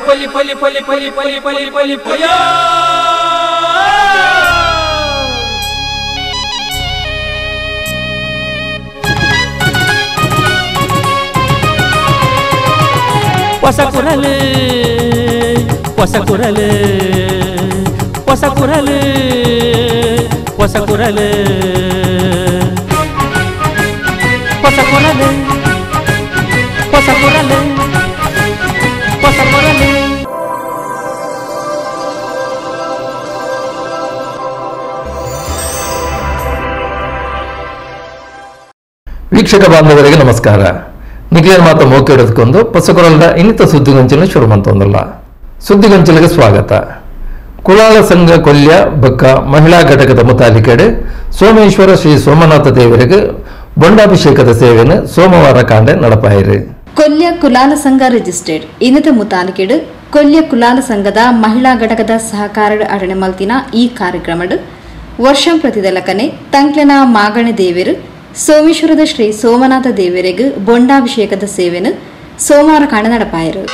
ಪೊಲಿ ಪೊಲಿ ಪೊಲಿ ಪೊಲಿ ಪೊಲಿ ಪೊಲಿ ಪೊಲಿ ಪೊಯ ಹೊಸ ಕುರಲು ಹೊಸ ಕುರಲು ಹೊಸ ಕುರಲು ಹೊಸ ಕುರಲು ಹೊಸ ಕುರಲು ಹೊಸ ಕುರಲು ಹೊಸ ಕುರಲು. ವೀಕ್ಷಕ ಬಾಂಧವರಿಗೆ ನಮಸ್ಕಾರ. ನಿಖಿಲ ಮಾತ ಮೋಕೆ ಹಿಡಿದುಕೊಂಡು ಪಸಕೊರಲ್ದ ಇನ್ನಿತ ಸುದ್ದಿಗೊಂಚಲು ಶುರು ಮಂತೊಂದಲ್ಲ. ಸುದ್ದಿಗೊಂಚಲಿಗೆ ಸ್ವಾಗತ. ಕುಲಾಲ ಸಂಘ ಕೊಲ್ಯ ಬಕ್ಕ ಮಹಿಳಾ ಘಟಕದ ಮುತಾಲಿಕೆಡೆ ಸೋಮೇಶ್ವರ ಶ್ರೀ ಸೋಮನಾಥ ದೇವರಿಗೆ ಬೊಂಡಾಭಿಷೇಕದ ಸೇವೆಯನ್ನು ಸೋಮವಾರ ಕಾಂಡೆ ನಡಪಾಯಿರಿ. ಕೊಲ್ಯ ಕುಲಾಲ ಸಂಘ ರಿಜಿಸ್ಟರ್ಡ್ ಇನ್ನಿತ ಮುತಾಲಿಕೆಡು ಕೊಲ್ಯ ಕುಲಾಲ ಸಂಘದ ಮಹಿಳಾ ಘಟಕದ ಸಹಕಾರ ಅಡಣೆ ಮಲ್ತಿನ ಈ ಕಾರ್ಯಕ್ರಮಡ್ ವರ್ಷ ಪ್ರತಿದಲಕನೆ ತಂಕ್ಲೆನ ಮಾಗಣೆ ದೇವರು ಸೋಮೇಶ್ವರದ ಶ್ರೀ ಸೋಮನಾಥ ದೇವರಿಗೆ ಬೊಂಡಾಭಿಷೇಕದ ಸೇವೆಯನ್ನು ಸೋಮವಾರ ಕಾಣ ನಡಪಾಯರು.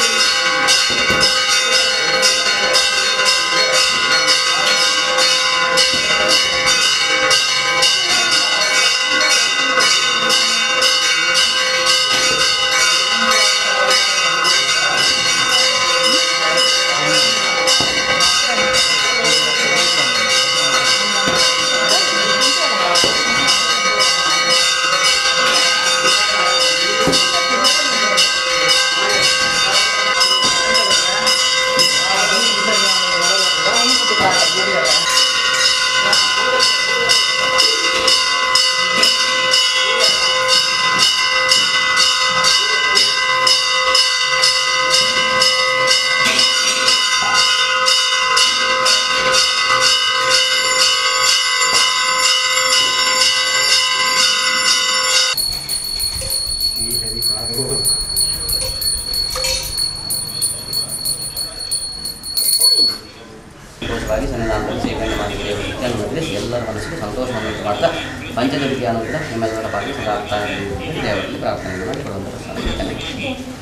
ಸೇವೆಯನ್ನು ಮಾಡಿದರೆ ಎಲ್ಲರ ಮನಸ್ಸಿಗೂ ಸಂತೋಷವನ್ನು ಉಂಟು ಮಾಡ್ತಾ ಪಂಚದುರ್ಗಿ ಅನುಗ್ರಹ ನಿಮ್ಮೆಲ್ಲರ ಪಾಲಿಗೆ ಸದಾ ಆಗ್ತಾ ಇರಲಿ ದೇವರಲ್ಲಿ ಪ್ರಾರ್ಥನೆಯನ್ನು ಮಾಡಿಕೊಳ್ಳುವಂಥ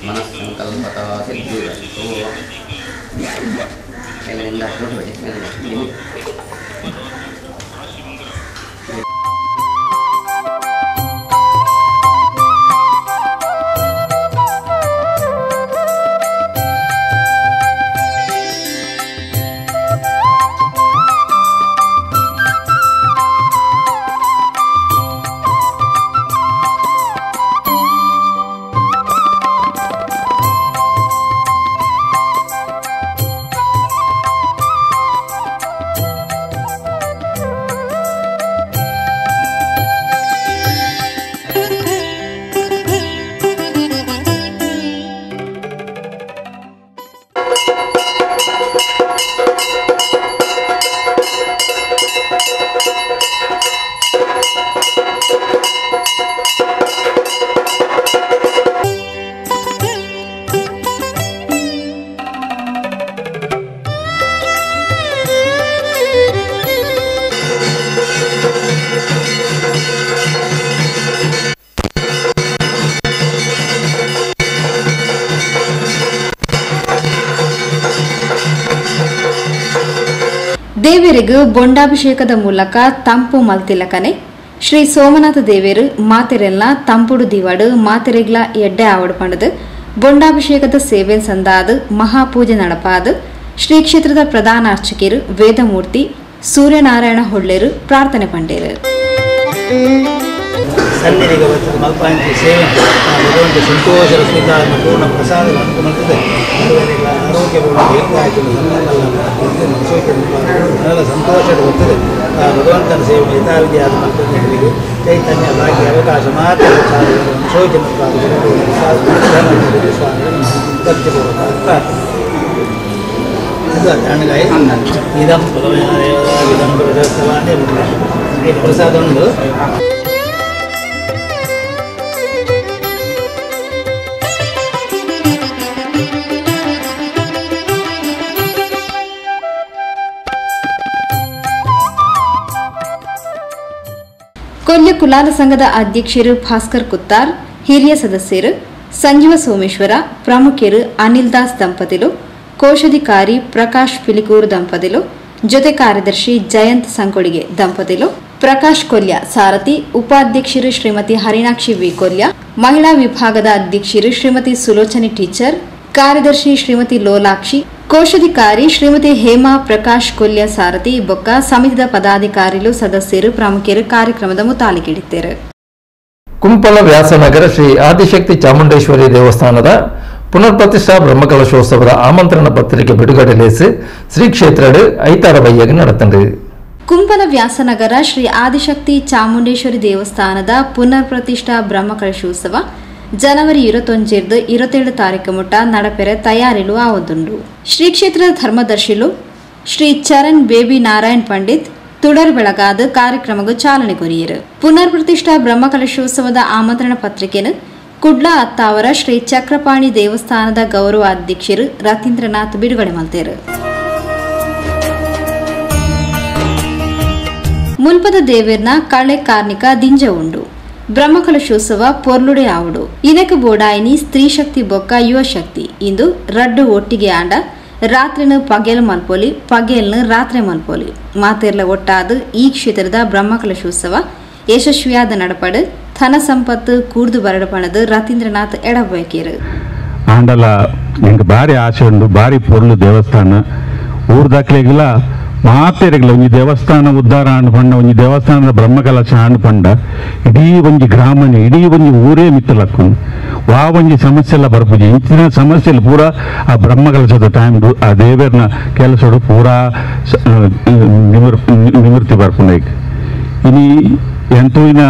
ಮನಸ್ಸಂಕಲ್ಪತ ಸಿದ್ಧಿರಸ್ತು. ಮೇಲಿನಿಂದ ನೋಡಬೇಡಿ, ಮೇಲಿನಿಂದ ದೇವರಿಗೆ ಬೊಂಡಾಭಿಷೇಕದ ಮೂಲಕ ತಂಪು ಮಲ್ತಿಲಕನೆ ಶ್ರೀ ಸೋಮನಾಥ ದೇವರು ಮಾತೆರೆಲ್ಲ ತಂಪುಡು ದಿವಾಡು ಮಾತೆರೆಗ್ಲ ಎಡ್ಡೆ ಆವಡು ಪಂಡದು ಬೊಂಡಾಭಿಷೇಕದ ಸೇವೆ ಸಂದಾದು ಮಹಾಪೂಜೆ ನಡಪಾದು ಶ್ರೀ ಕ್ಷೇತ್ರದ ಪ್ರಧಾನ ಅರ್ಚಕರು ವೇದಮೂರ್ತಿ ಸೂರ್ಯನಾರಾಯಣ ಹೊಳ್ಳೇರು ಪ್ರಾರ್ಥನೆ ಪಂಡೇರು. ಸನ್ನಿಧಿಗೆ ಬರ್ತದೆ ಮಲ್ಪಾಂತಿ ಸೇವೆ ಭಗವಂತ ಸಂತೋಷದ ಸ್ವೀಕಾರ ಪೂರ್ಣ ಪ್ರಸಾದ ಮಲ್ತದೆ ಆರೋಗ್ಯ ಸಂತೋಷದ ಬರ್ತದೆ ಆ ಭಗವಂತನ ಸೇವೆ ಯಥಾವಿಧಿಯಾದ ಮಲ್ತದೆ ಹೇಳಿ ಚೈತನ್ಯ ಭಾಗ್ಯ ಅವಕಾಶ ಮಾತ್ರ ಶೋಚನೆ ಭಕ್ತಿಪೂರ್ವಕ ಪ್ರಾರ್ಥನೆ. ಇದಂ ಇದಂ ಪ್ರಸಾದ ಉಂಟು. ಕೊಲ್ಯ ಕುಲಾಲ ಸಂಘದ ಅಧ್ಯಕ್ಷರು ಭಾಸ್ಕರ್ ಕುತ್ತಾರ್, ಹಿರಿಯ ಸದಸ್ಯರು ಸಂಜೀವ ಸೋಮೇಶ್ವರ, ಪ್ರಮುಖರು ಅನಿಲ್ ದಾಸ್ ದಂಪತಿಲು, ಕೋಶಾಧಿಕಾರಿ ಪ್ರಕಾಶ್ ಪಿಲಿಕೂರು ದಂಪತಿಲು, ಜೊತೆ ಕಾರ್ಯದರ್ಶಿ ಜಯಂತ್ ಸಂಕೊಡಿಗೆ ದಂಪತಿಲು, ಪ್ರಕಾಶ್ ಕೊಲ್ಯ ಸಾರಥಿ, ಉಪಾಧ್ಯಕ್ಷರು ಶ್ರೀಮತಿ ಹರಿಣಾಕ್ಷಿ ವಿ ಕೊಲ್ಯ, ಮಹಿಳಾ ವಿಭಾಗದ ಅಧ್ಯಕ್ಷರು ಶ್ರೀಮತಿ ಸುಲೋಚನಿ ಟೀಚರ್, ಕಾರ್ಯದರ್ಶಿ ಶ್ರೀಮತಿ ಲೋಲಾಕ್ಷಿ, ಕೋಶಾಧಿಕಾರಿ ಶ್ರೀಮತಿ ಹೇಮಾ ಪ್ರಕಾಶ್ ಕೊಲ್ಯ ಸಾರಥಿ ಬೊಕ್ಕ ಸಮಿತಿದ ಪದಾಧಿಕಾರಿಲು ಸದಸ್ಯರು ಪ್ರಾಮುಖ್ಯರು ಕಾರ್ಯಕ್ರಮದ ಮುತಾಲಿಕಿಡಿದ್ದಾರೆ. ಕುಂಪಲ ವ್ಯಾಸನಗರ ಶ್ರೀ ಆದಿಶಕ್ತಿ ಚಾಮುಂಡೇಶ್ವರಿ ದೇವಸ್ಥಾನದ ಪುನರ್ಪ್ರತಿಷ್ಠಾ ಬ್ರಹ್ಮಕಲಶೋತ್ಸವದ ಆಮಂತ್ರಣ ಪತ್ರಿಕೆ ಬಿಡುಗಡೆ ಲೇಸು ಶ್ರೀ ಕ್ಷೇತ್ರಡು ಐತಾರ ಬಯ್ಯಗೆ ನಡೆತಂಡು. ಕುಂಪಲ ವ್ಯಾಸನಗರ ಶ್ರೀ ಆದಿಶಕ್ತಿ ಚಾಮುಂಡೇಶ್ವರಿ ದೇವಸ್ಥಾನದ ಪುನರ್ ಪ್ರತಿಷ್ಠಾ ಬ್ರಹ್ಮಕಲಶೋತ್ಸವ ಜನವರಿ 21 27 ತಾರೀಕು ಮುಟ್ಟ ನಡಪೆರೆ ತಯಾರಿಲು ಆವದುಂಡು. ಶ್ರೀ ಕ್ಷೇತ್ರದ ಧರ್ಮದರ್ಶಿಲು ಶ್ರೀ ಚರಣ್ ಬೇಬಿ ನಾರಾಯಣ್ ಪಂಡಿತ್ ತುಡರ್ ಬೆಳಗಾದ ಕಾರ್ಯಕ್ರಮಕ್ಕೆ ಚಾಲನೆ ಕೊರಿಯರು. ಪುನರ್ ಪ್ರತಿಷ್ಠಾ ಬ್ರಹ್ಮಕಲಶೋತ್ಸವದ ಆಮಂತ್ರಣ ಪತ್ರಿಕೆಯನ್ನು ಕುಡ್ಲ ಅತ್ತಾವರ ಶ್ರೀ ಚಕ್ರಪಾಣಿ ದೇವಸ್ಥಾನದ ಗೌರವ ಅಧ್ಯಕ್ಷರು ರತೀಂದ್ರನಾಥ್ ಬಿಡುಗಡೆ ಮಲ್ತೇರು. ಮುಲ್ಪದ ದೇವಿರ್ನ ಕಳೆ ಕಾರ್ಣಿಕ ದಿಂಜ ಉಂಡು. ಬ್ರಹ್ಮಕಲಶೋತ್ಸವ ಪೊರ್ಲುಡೆ ಆವುಡು. ಇದಕ್ಕೆ ಬೋಡಾಯಿನಿ ಸ್ತ್ರೀ ಶಕ್ತಿ ಬೊಕ್ಕ ಯುವ ಶಕ್ತಿ ಇಂದು ರಡ್ಡು ಒಟ್ಟಿಗೆ ಆಂಡ ರಾತ್ರಿನ ಪಗೆಲ್ ಮಲ್ಪೋಲಿ, ಪಗೆಲ್ನ ರಾತ್ರಿ ಮಲ್ಪೋಲಿ ಮಾತೆರ್ಲ ಒಟ್ಟಾದ ಈ ಕ್ಷೇತ್ರದ ಬ್ರಹ್ಮಕಲಶೋತ್ಸವ ಯಶಸ್ವಿಯಾದ ನಡಪಡು ಧನ ಸಂಪತ್ತು ಕೂರ್ದು ಬರಡಪಣದು ರತೀಂದ್ರನಾಥ್ ಎಡಬಯಕೇರು. ಆಂಡಲ ಎಂಕ್ ಬಾರಿ ಆಸೆ ಉಂಡು, ಬಾರಿ ಪೊರ್ಲು ದೇವಸ್ಥಾನ ಊರ್ದಾಕ್ಲೆಗ್ಲ ಮಾತೆರೆಗ್ಲ ಒಂಜಿ ದೇವಸ್ಥಾನ ಉದ್ಧಾರ ಆಂಡ್ ಪಂಡ, ಒಂಜಿ ದೇವಸ್ಥಾನದ ಬ್ರಹ್ಮಕಲಶ ಆಂಡ್ ಪಂಡ ಇಡೀ ಒಂಜಿ ಗ್ರಾಮನೆ ಇಡೀ ಒಂಜಿ ಊರೇ ಮಿತ್ತಲಕ್ಕು ವಾ ಒಂಜಿ ಸಮಸ್ಯೆ ಎಲ್ಲ ಬರ್ಪುಜಿ. ಇಂಚಿನ ಸಮಸ್ಯೆಲು ಪೂರಾ ಆ ಬ್ರಹ್ಮಕಲಶದ ಟೈಮ್ ಆ ದೇವರ್ನ ಕೆಲಸಡು ಪೂರಾ ನಿವೃತ್ತಿ ಬರ್ಪುಂಡು. ಇನಿ ಎಂತೂಯಿನ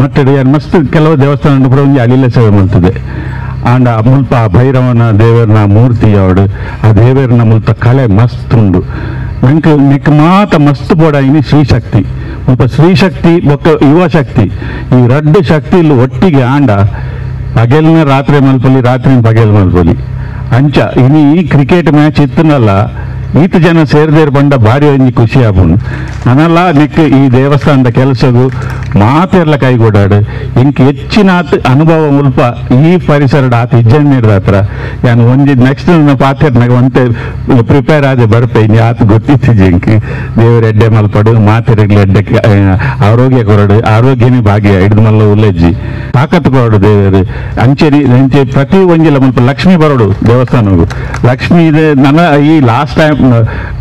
ಮಟ್ಟಡೆ ಮಸ್ತ್ ಕೆಲವು ದೇವಸ್ಥಾನ ಪೂರ ಒಂಜಿ ಅಲಿಲ ಸೇವೆ ಮಲ್ತದೆ. ಆಂಡ ಮುಲ್ಪ ಆ ಭೈರವನ ದೇವರನ ಮೂರ್ತಿ ಅವಡು ಆ ದೇವರನ ಮುಲ್ಪ ಕಲೆ ಮಸ್ತ್ ಉಂಡು. ನಂಗೆ ನೆಕ್ ಮಾತ ಮಸ್ತ್ ಬೋಡಾಯಿನಿ ಶ್ರೀಶಕ್ತಿ ಮುಲ್ಪ ಶ್ರೀಶಕ್ತಿ ಬೊಕ್ಕ ಯುವಶಕ್ತಿ ಈ ರಡ್ಡು ಶಕ್ತಿ ಇಲ್ಲಿ ಒಟ್ಟಿಗೆ ಆಂಡ ಪಗೆಲ್ನ ರಾತ್ರಿ ಮಲ್ಪೊಲಿ, ರಾತ್ರಿ ಪಗೆಲ್ ಮಲ್ಪೊಲಿ. ಅಂಚ ಇನಿ ಈ ಕ್ರಿಕೆಟ್ ಮ್ಯಾಚ್ ಇತ್ತನಲ್ಲ ಈತ ಜನ ಸೇರ್ದೇರ್ ಬಂಡ ಭಾರಿ ಒಂಜಿ ಖುಷಿ ಆಪುಂಡು. ನನಲ್ಲ ನೆಕ್ ಈ ದೇವಸ್ಥಾನದ ಕೆಲಸಗು ಮಾತೆರ್ಲ ಕೈಗೂಡಾಡು ಇಂಕ್ ಹೆಚ್ಚಿನಾತ್ ಅನುಭವ ಮುಲ್ಪ ಈ ಪರಿಸರದ ಆತ ಇಜ್ಜಣ್ಣಿಡ್ದ ಹತ್ರ ಯಾನು ಒಂಜಿ ನೆಕ್ಸ್ಟ್ ಪಾತೆರ್ನಾಗ ಒಂತೆ ಪ್ರಿಪೇರ್ ಆದ ಬರ್ಪೆ ಇನ್ನು ಆತ ಗೊತ್ತಿತ್ತಿಜಿ. ಇಂಕ್ ದೇವರ ಎಡ್ಡೆ ಮಲ್ಪಡು ಮಾತೆರೆಗ್ಲ ಎಡ್ಡೆ ಆರೋಗ್ಯ ಕೊರಡು, ಆರೋಗ್ಯನೇ ಭಾಗ್ಯ ಹಿಡ್ದು ಮಲ್ಲ ಉಲ್ಲೆಜ್ಜಿ ತಾಕತ್ತು ಕೊರಡು ದೇವರು. ಅಂಚೆನಿ ಅಂಚೆ ಪ್ರತಿ ಒಂಜಿಲ ಮುಲ್ಪ ಲಕ್ಷ್ಮೀ ಬರೋಡು ದೇವಸ್ಥಾನಗು ಲಕ್ಷ್ಮೀ ಇದೆ. ನನ್ನ ಈ last time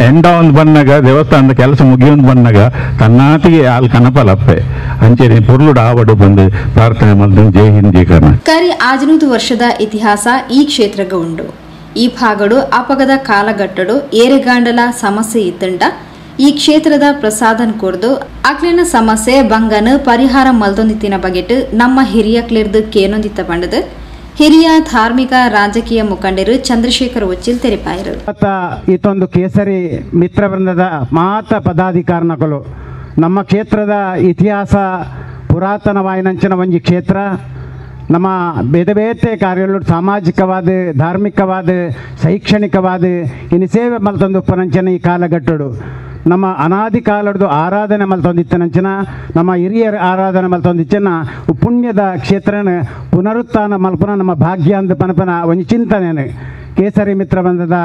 end ಒಂದು ಬಂದಾಗ ದೇವಸ್ಥಾನದ ಕೆಲಸ ಮುಗಿಯೊಂದು ಬಂದಾಗ ತನ್ನಾತಿಗೆ ಆಲ್ ಕನಪಲಪ್ಪೆ ಅಂಚೆನೆ ಪೊರ್ಲುಡು ಆವಡು ಬಂದು ಪ್ರಾರ್ಥನೆ ಮಲ್ದು. ಜೈ ಹಿಂದ್ ಜೈ ಕರ್ನಾಟಕ. ಕರಿ 500 ವರ್ಷದ ಇತಿಹಾಸ ಈ ಕ್ಷೇತ್ರಕ್ಕೆ ಉಂಡು. ಈ ಭಾಗಡು ಅಪಗದ ಕಾಲಘಟ್ಟಡು ಏರೆಗಾಂಡಲ ಸಮಸ್ಯೆ ಇತ್ತಂಡ ಈ ಕ್ಷೇತ್ರದ ಪ್ರಸಾದನ್ ಕೊರ್ದು ಅಕ್ಲಿನ ಸಮಸ್ಯೆ ಬಂಗನ ಪರಿಹಾರ ಮಲ್ದೊಂದಿತ್ತಿನ ಬಗೆಟ್ ನಮ್ಮ ಹಿರಿಯಕ್ಲಿರ್ದು ಕೇನೊಂದಿತ್ತ ಬಂಡದು ಹಿರಿಯ ಧಾರ್ಮಿಕ ರಾಜಕೀಯ ಮುಖಂಡರು ಚಂದ್ರಶೇಖರ್ ಉಚ್ಚಿಲ್ ತೆರಿಪಾಯರು. ಇತ್ತೊಂದು ಕೇಸರಿ ಮಿತ್ರವೃಂದದ ಮಾತ ಪದಾಧಿಕಾರನಗಳು ನಮ್ಮ ಕ್ಷೇತ್ರದ ಇತಿಹಾಸ ಪುರಾತನವಾಯಿನಂಚಿನ ಒಂಜಿ ಕ್ಷೇತ್ರ. ನಮ್ಮ ಬೇರೆ ಬೇರೆ ಕಾರ್ಯಗಳು ಸಾಮಾಜಿಕವಾದ ಧಾರ್ಮಿಕವಾದ ಶೈಕ್ಷಣಿಕವಾದ ಇನ್ನು ಸೇವೆ ಮಲ್ತೊಂದು ಉಪ್ಪನಂಚಿನ ಈ ಕಾಲಘಟ್ಟಡು ನಮ್ಮ ಅನಾದಿ ಕಾಲಡ್ದು ಆರಾಧನೆ ಮಲ್ತೊಂದಿತ್ತನಂಚಿನ ನಮ್ಮ ಹಿರಿಯರ ಆರಾಧನೆ ಮಲ್ತೊಂದಿಚ್ಚನ ಪುಣ್ಯದ ಕ್ಷೇತ್ರನ ಪುನರುತ್ಥಾನ ಮಲ್ಪನ ನಮ್ಮ ಭಾಗ್ಯ ಅಂದ ಪನಪನ ಒಂಜಿ ಚಿಂತನೆ ಕೇಸರಿ ಮಿತ್ರ ಬಂದದ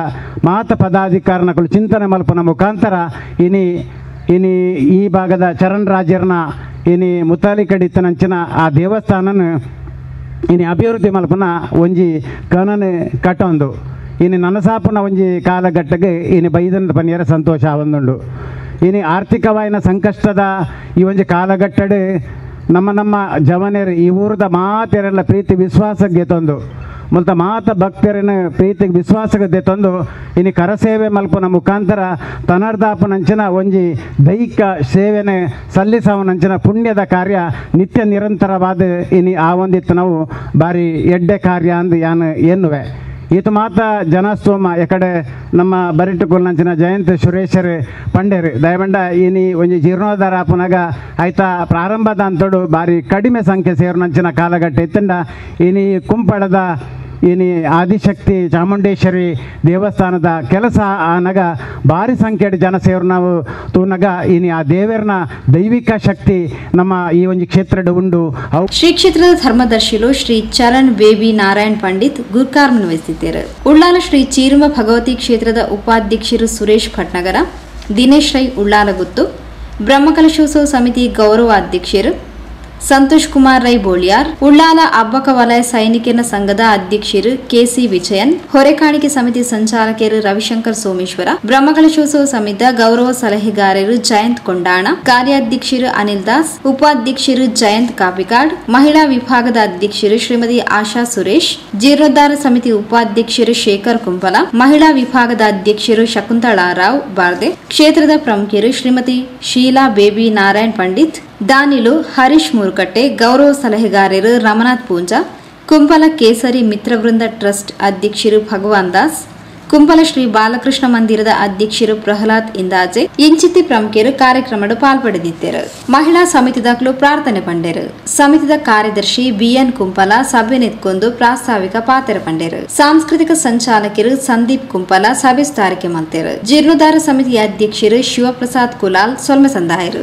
ಮಾತ ಪದಾಧಿಕಾರನಗಳು ಚಿಂತನೆ ಮಲ್ಪನ ಮುಖಾಂತರ ಇನಿ ಇನಿ ಈ ಭಾಗದ ಚರಣ್ ರಾಜರ್ನ ಇನಿ ಮುತಾಲಿಕಡಿತ್ತನಂಚಿನ ಆ ದೇವಸ್ಥಾನನ ಇನಿ ಅಭಿವೃದ್ಧಿ ಮಲ್ಪನ ಒಂಜಿ ಕನನೆ ಕಟ್ಟೊಂದು ಇನಿ ನನಸಾಪುನ ಒಂಜಿ ಕಾಲಘಟ್ಟಕ್ಕೆ ಇನಿ ಬೈದನ ಪನಿಯರ ಸಂತೋಷ ಆವೊಂದುಂಡು. ಇನಿ ಆರ್ಥಿಕವಾಯಿನ ಸಂಕಷ್ಟದ ಈ ಒಂಜಿ ಕಾಲಘಟ್ಟಡೆ ನಮ್ಮ ನಮ್ಮ ಜವನೇರು ಈ ಊರದ ಮಾತೆರೆಲ್ಲ ಪ್ರೀತಿ ವಿಶ್ವಾಸಕ್ಕೆ ತಂದು ಮುಲ್ತ ಮಾತ ಭಕ್ತರನ್ನ ಪ್ರೀತಿಗೆ ವಿಶ್ವಾಸಕ್ಕೆ ತಂದು ಇನಿ ಕರಸೇವೆ ಮಲ್ಪನ ಮುಖಾಂತರ ತನರ್ದಾಪನಂಚಿನ ಒಂಜಿ ದೈಹಿಕ ಸೇವೆನೆ ಸಲ್ಲಿಸವನಂಚಿನ ಪುಣ್ಯದ ಕಾರ್ಯ ನಿತ್ಯ ನಿರಂತರವಾದ ಇನಿ ಆ ಒಂದಿತ್ತು ನಾವು ಭಾರಿ ಎಡ್ಡೆ ಕಾರ್ಯ ಅಂದು ಯಾನು ಎನ್ನುವೆ. ಈತ ಮಾತ ಜನಸ್ತೋಮ ಎಕಡೆ ನಮ್ಮ ಬರಿಟುಕುಲ್ನಂಚಿನ ಜಯಂತ್ ಸುರೇಶರ್ ಪಂಡೇರು ದಯಬಂಡ ಇನಿ ಒಂಜಿ ಜೀರ್ಣೋದ್ಧಾರ ಆಪುನಗ ಆಯ್ತಾ ಪ್ರಾರಂಭದ ಅಂತೋಡು ಭಾರಿ ಕಡಿಮೆ ಸಂಖ್ಯೆ ಸೇರುನಂಚಿನ ಕಾಲಘಟ್ಟ ಇತ್ತಂಡ ಇನಿ ಕುಂಪಳದ ಇನಿ ಆದಿಶಕ್ತಿ ಚಾಮುಂಡೇಶ್ವರಿ ದೇವಸ್ಥಾನದ ಕೆಲಸ ಆನಗ ಭಾರಿ ಸಂಖ್ಯೆಯ ಜನ ಸೇರು ನಾವು ತೂನಗ ಇನಿ ಆ ದೇವರನ ದೈವಿಕ ಶಕ್ತಿ ನಮ್ಮ ಈ ಒಂದು ಕ್ಷೇತ್ರದ ಉಂಡು. ಶ್ರೀ ಕ್ಷೇತ್ರದ ಧರ್ಮದರ್ಶಿಲು ಶ್ರೀ ಚರಣ್ ಬೇಬಿ ನಾರಾಯಣ್ ಪಂಡಿತ್ ಗುರ್ಕಾರ್ಮನ್ ವಹಿಸಿದ್ದರು. ಉಳ್ಳಾಲ ಶ್ರೀ ಚೀರುಮ ಭಗವತಿ ಕ್ಷೇತ್ರದ ಉಪಾಧ್ಯಕ್ಷರು ಸುರೇಶ್ ಭಟ್ನಗರ, ದಿನೇಶ್ ರೈ ಉಳ್ಳಾಲಗುತ್ತು, ಬ್ರಹ್ಮಕಲಶೋತ್ಸವ ಸಮಿತಿ ಗೌರವ ಅಧ್ಯಕ್ಷರು ಸಂತೋಷ್ ಕುಮಾರ್ ರೈ ಬೋಳಿಯಾರ್, ಉಳ್ಳಾಲ ಅಬ್ಬಕ ವಲಯ ಸೈನಿಕರ ಸಂಘದ ಅಧ್ಯಕ್ಷರು ಕೆಸಿ ವಿಜಯನ್, ಹೊರೆಕಾಣಿಕೆ ಸಮಿತಿ ಸಂಚಾಲಕರು ರವಿಶಂಕರ್ ಸೋಮೇಶ್ವರ, ಬ್ರಹ್ಮಕಲಶೋತ್ಸವ ಸಮಿತಿಯ ಗೌರವ ಸಲಹೆಗಾರರು ಜಯಂತ್ ಕೊಂಡಾಣ, ಕಾರ್ಯಾಧ್ಯಕ್ಷರು ಅನಿಲ್ ದಾಸ್, ಉಪಾಧ್ಯಕ್ಷರು ಜಯಂತ್ ಕಾಪಿಕಾಡ್, ಮಹಿಳಾ ವಿಭಾಗದ ಅಧ್ಯಕ್ಷರು ಶ್ರೀಮತಿ ಆಶಾ ಸುರೇಶ್, ಜೀರ್ಣೋದ್ಧಾರ ಸಮಿತಿ ಉಪಾಧ್ಯಕ್ಷರು ಶೇಖರ್ ಕುಂಪಲ, ಮಹಿಳಾ ವಿಭಾಗದ ಅಧ್ಯಕ್ಷರು ಶಕುಂತಳಾ ರಾವ್ ಬಾರ್ದೆ, ಕ್ಷೇತ್ರದ ಪ್ರಮುಖರು ಶ್ರೀಮತಿ ಶೀಲಾ ಬೇಬಿ ನಾರಾಯಣ್ ಪಂಡಿತ್, ದಾನಿಲು ಹರೀಶ್ ಮೂರ್ಕಟ್ಟೆ, ಗೌರವ ಸಲಹೆಗಾರರು ರಮನಾಥ್ ಪೂಂಜಾ, ಕುಂಪಲ ಕೇಸರಿ ಮಿತ್ರವೃಂದ ಟ್ರಸ್ಟ್ ಅಧ್ಯಕ್ಷರು ಭಗವಾನ್ ದಾಸ್, ಕುಂಪಲ ಶ್ರೀ ಬಾಲಕೃಷ್ಣ ಮಂದಿರದ ಅಧ್ಯಕ್ಷರು ಪ್ರಹ್ಲಾದ್ ಇಂದಾಜೆ ಇಂಚಿತಿ ಪ್ರಮುಖರು ಕಾರ್ಯಕ್ರಮದ ಪಾಲ್ಪಡೆದಿದ್ದರು. ಮಹಿಳಾ ಸಮಿತಿದಾಕ್ಲು ಪ್ರಾರ್ಥನೆ ಪಂಡೆರು. ಸಮಿತಿದ ಕಾರ್ಯದರ್ಶಿ ಬಿಎನ್ ಕುಂಪಲ ಸಭೆ ನೆತ್ಕೊಂಡು ಪ್ರಾಸ್ತಾವಿಕ ಪಾತ್ರ ಪಂಡೆರು. ಸಾಂಸ್ಕೃತಿಕ ಸಂಚಾಲಕರು ಸಂದೀಪ್ ಕುಂಪಲ ಸಭೆ ತಾರಿಕೆ ಮಲ್ತೆರು. ಜೀರ್ಣೋದ್ಧಾರ ಸಮಿತಿಯ ಅಧ್ಯಕ್ಷರು ಶಿವಪ್ರಸಾದ್ ಕುಲಾಲ್ ಸೊಲ್ಮೆ ಸಂದಾಯರು.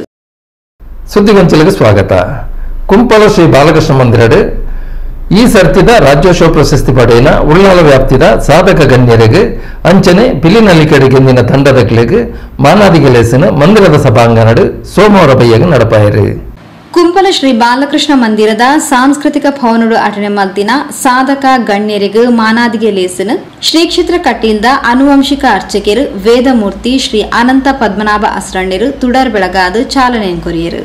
ಸುದ್ದಿಗೊಂಚಲಿಗೆ ಸ್ವಾಗತ. ಕುಂಪಲ ಶ್ರೀ ಬಾಲಕೃಷ್ಣ ಮಂದಿರಡು ಈ ಸರ್ತಿದ ರಾಜ್ಯೋತ್ಸವ ಪ್ರಶಸ್ತಿ ಪಡೆಯಿನ ಉಳ್ಳಾಲ ವ್ಯಾಪ್ತಿದ ಸಾಧಕ ಗಣ್ಯರಿಗೆ ಅಂಚನೆ ಪಿಲಿನಲ್ಲಿಕಡೆ ಗೆಂದಿನ ತಂಡದಕ್ಲೆಗ್ ಮಾನಾದಿಗೆ ಲೇಸನ ಮಂದಿರದ ಸಭಾಂಗಣಡು ಸೋಮವಾರ ಬಯ್ಯಗೆ ನಡಪಾಯರು. ಕುಂಪಲ ಶ್ರೀ ಬಾಲಕೃಷ್ಣ ಮಂದಿರದ ಸಾಂಸ್ಕೃತಿಕ ಭವನಡು ಅಟನೆ ಮಲ್ತಿನ ಸಾಧಕ ಗಣ್ಯರಿಗೆ ಮಾನಾದಿಗೆ ಲೇಸನ ಶ್ರೀ ಕ್ಷೇತ್ರ ಕಟೀಲ್ದ ಅನುವಂಶಿಕ ಅರ್ಚಕರು ವೇದಮೂರ್ತಿ ಶ್ರೀ ಅನಂತ ಪದ್ಮನಾಭ ಅಸ್ರಣ್ಯರು ತುಡರ್ ಬೆಳಗಾದ ಚಾಲನೆ ಕೊರಿಯರು.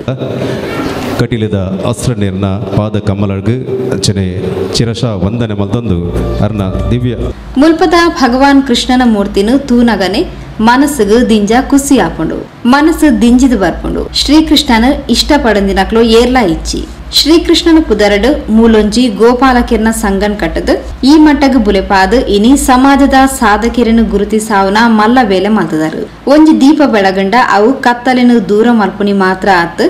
ಕಟೀಲದ ಅಸ್ರಣ್ಯರ್ನ ಪಾದ ಕಮಲರ್ಗು ಅರ್ಚನೆ ಚಿರಶ ವಂದನೆ ಮಲ್ತಂದು ಅರ್ನ ದಿವ್ಯ ಮುಲ್ಪದ ಭಗವಾನ್ ಕೃಷ್ಣನ ಮೂರ್ತಿನು ತೂನಗನೆ ಮನಸ್ಸುಗು ದಿಂಜ ಕುಸಿ ಆಪುಂಡು, ಮನಸ್ಸು ದಿಂಜಿದು ಬರ್ಪುಂಡು. ಶ್ರೀಕೃಷ್ಣನ ಇಷ್ಟಪಡಂದಿನಕ್ಲು ಏರ್ಲಾ ಇಚ್ಚಿ ಶ್ರೀಕೃಷ್ಣನ ಪುದರಡು ಮೂಲೊಂಜಿ ಗೋಪಾಲಕಿರ್ನ ಸಂಗನ್ ಕಟ್ಟದು ಈ ಮಟ್ಟಗ ಬುಲೆಪಾದು ಇನಿ ಸಮಾಜದ ಸಾಧಕಿರನು ಗುರುತಿಸಾವನ ಮಲ್ಲ ಬೇಲೆ ಮಲ್ತದರು. ಒಂಜಿ ದೀಪ ಬೆಳಗಂಡ ಅವು ಕತ್ತಲೆನು ದೂರ ಮಲ್ಪುನಿ ಮಾತ್ರ ಆತ್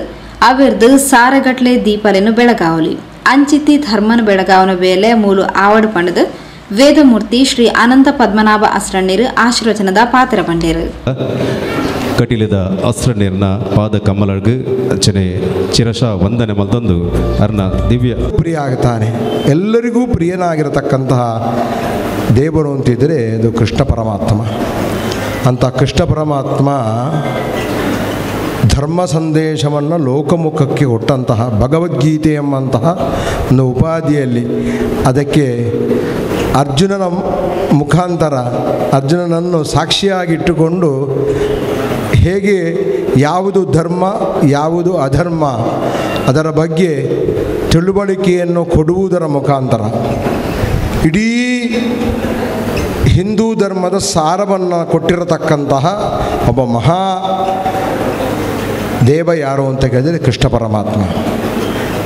ಅವಿರ್ದು ಸಾರಗಟ್ಲೆ ದೀಪಲೆನು ಬೆಳಗಾವಲಿ ಅಂಚಿತಿ ಧರ್ಮನ ಬೆಳಗಾವನ ಬೇಲೆ ಮೂಲು ಆವಡು ಪಂಡದು ವೇದಮೂರ್ತಿ ಶ್ರೀ ಅನಂತ ಪದ್ಮನಾಭ ಅಸ್ರಣ್ಯರು ಆಶೀರ್ವಚನದ ಪಾತ್ರ ಪಂಡೇರು. ಕಟೀಲದ ಅಸ್ರಣ್ಯರ್ನ ಪಾದ ಕಮಲರ್ಗು ಅರ್ಚನೆ ಚಿರಶ ವಂದನೆ ಮಲ್ತಂದು ಅರ್ನ ದಿವ್ಯ ಪ್ರಿಯ ಆಗ್ತಾನೆ. ಎಲ್ಲರಿಗೂ ಪ್ರಿಯನಾಗಿರತಕ್ಕಂತಹ ದೇವರು ಅಂತಿದ್ದರೆ ಅದು ಕೃಷ್ಣ ಪರಮಾತ್ಮ. ಅಂತ ಕೃಷ್ಣ ಪರಮಾತ್ಮ ಧರ್ಮ ಸಂದೇಶವನ್ನು ಲೋಕಮುಖಕ್ಕೆ ಕೊಟ್ಟಂತಹ ಭಗವದ್ಗೀತೆ ಎಂಬಂತಹ ಒಂದು ಉಪಾಧಿಯಲ್ಲಿ ಅದಕ್ಕೆ ಅರ್ಜುನನ ಮುಖಾಂತರ ಅರ್ಜುನನನ್ನು ಸಾಕ್ಷಿಯಾಗಿಟ್ಟುಕೊಂಡು ಹೇಗೆ ಯಾವುದು ಧರ್ಮ ಯಾವುದು ಅಧರ್ಮ ಅದರ ಬಗ್ಗೆ ತಿಳುವಳಿಕೆಯನ್ನು ಕೊಡುವುದರ ಮುಖಾಂತರ ಇಡೀ ಹಿಂದೂ ಧರ್ಮದ ಸಾರವನ್ನು ಕೊಟ್ಟಿರತಕ್ಕಂತಹ ಒಬ್ಬ ಮಹಾ ದೇವ ಯಾರು ಅಂತ ಕೇಳಿದರೆ ಕೃಷ್ಣ ಪರಮಾತ್ಮ.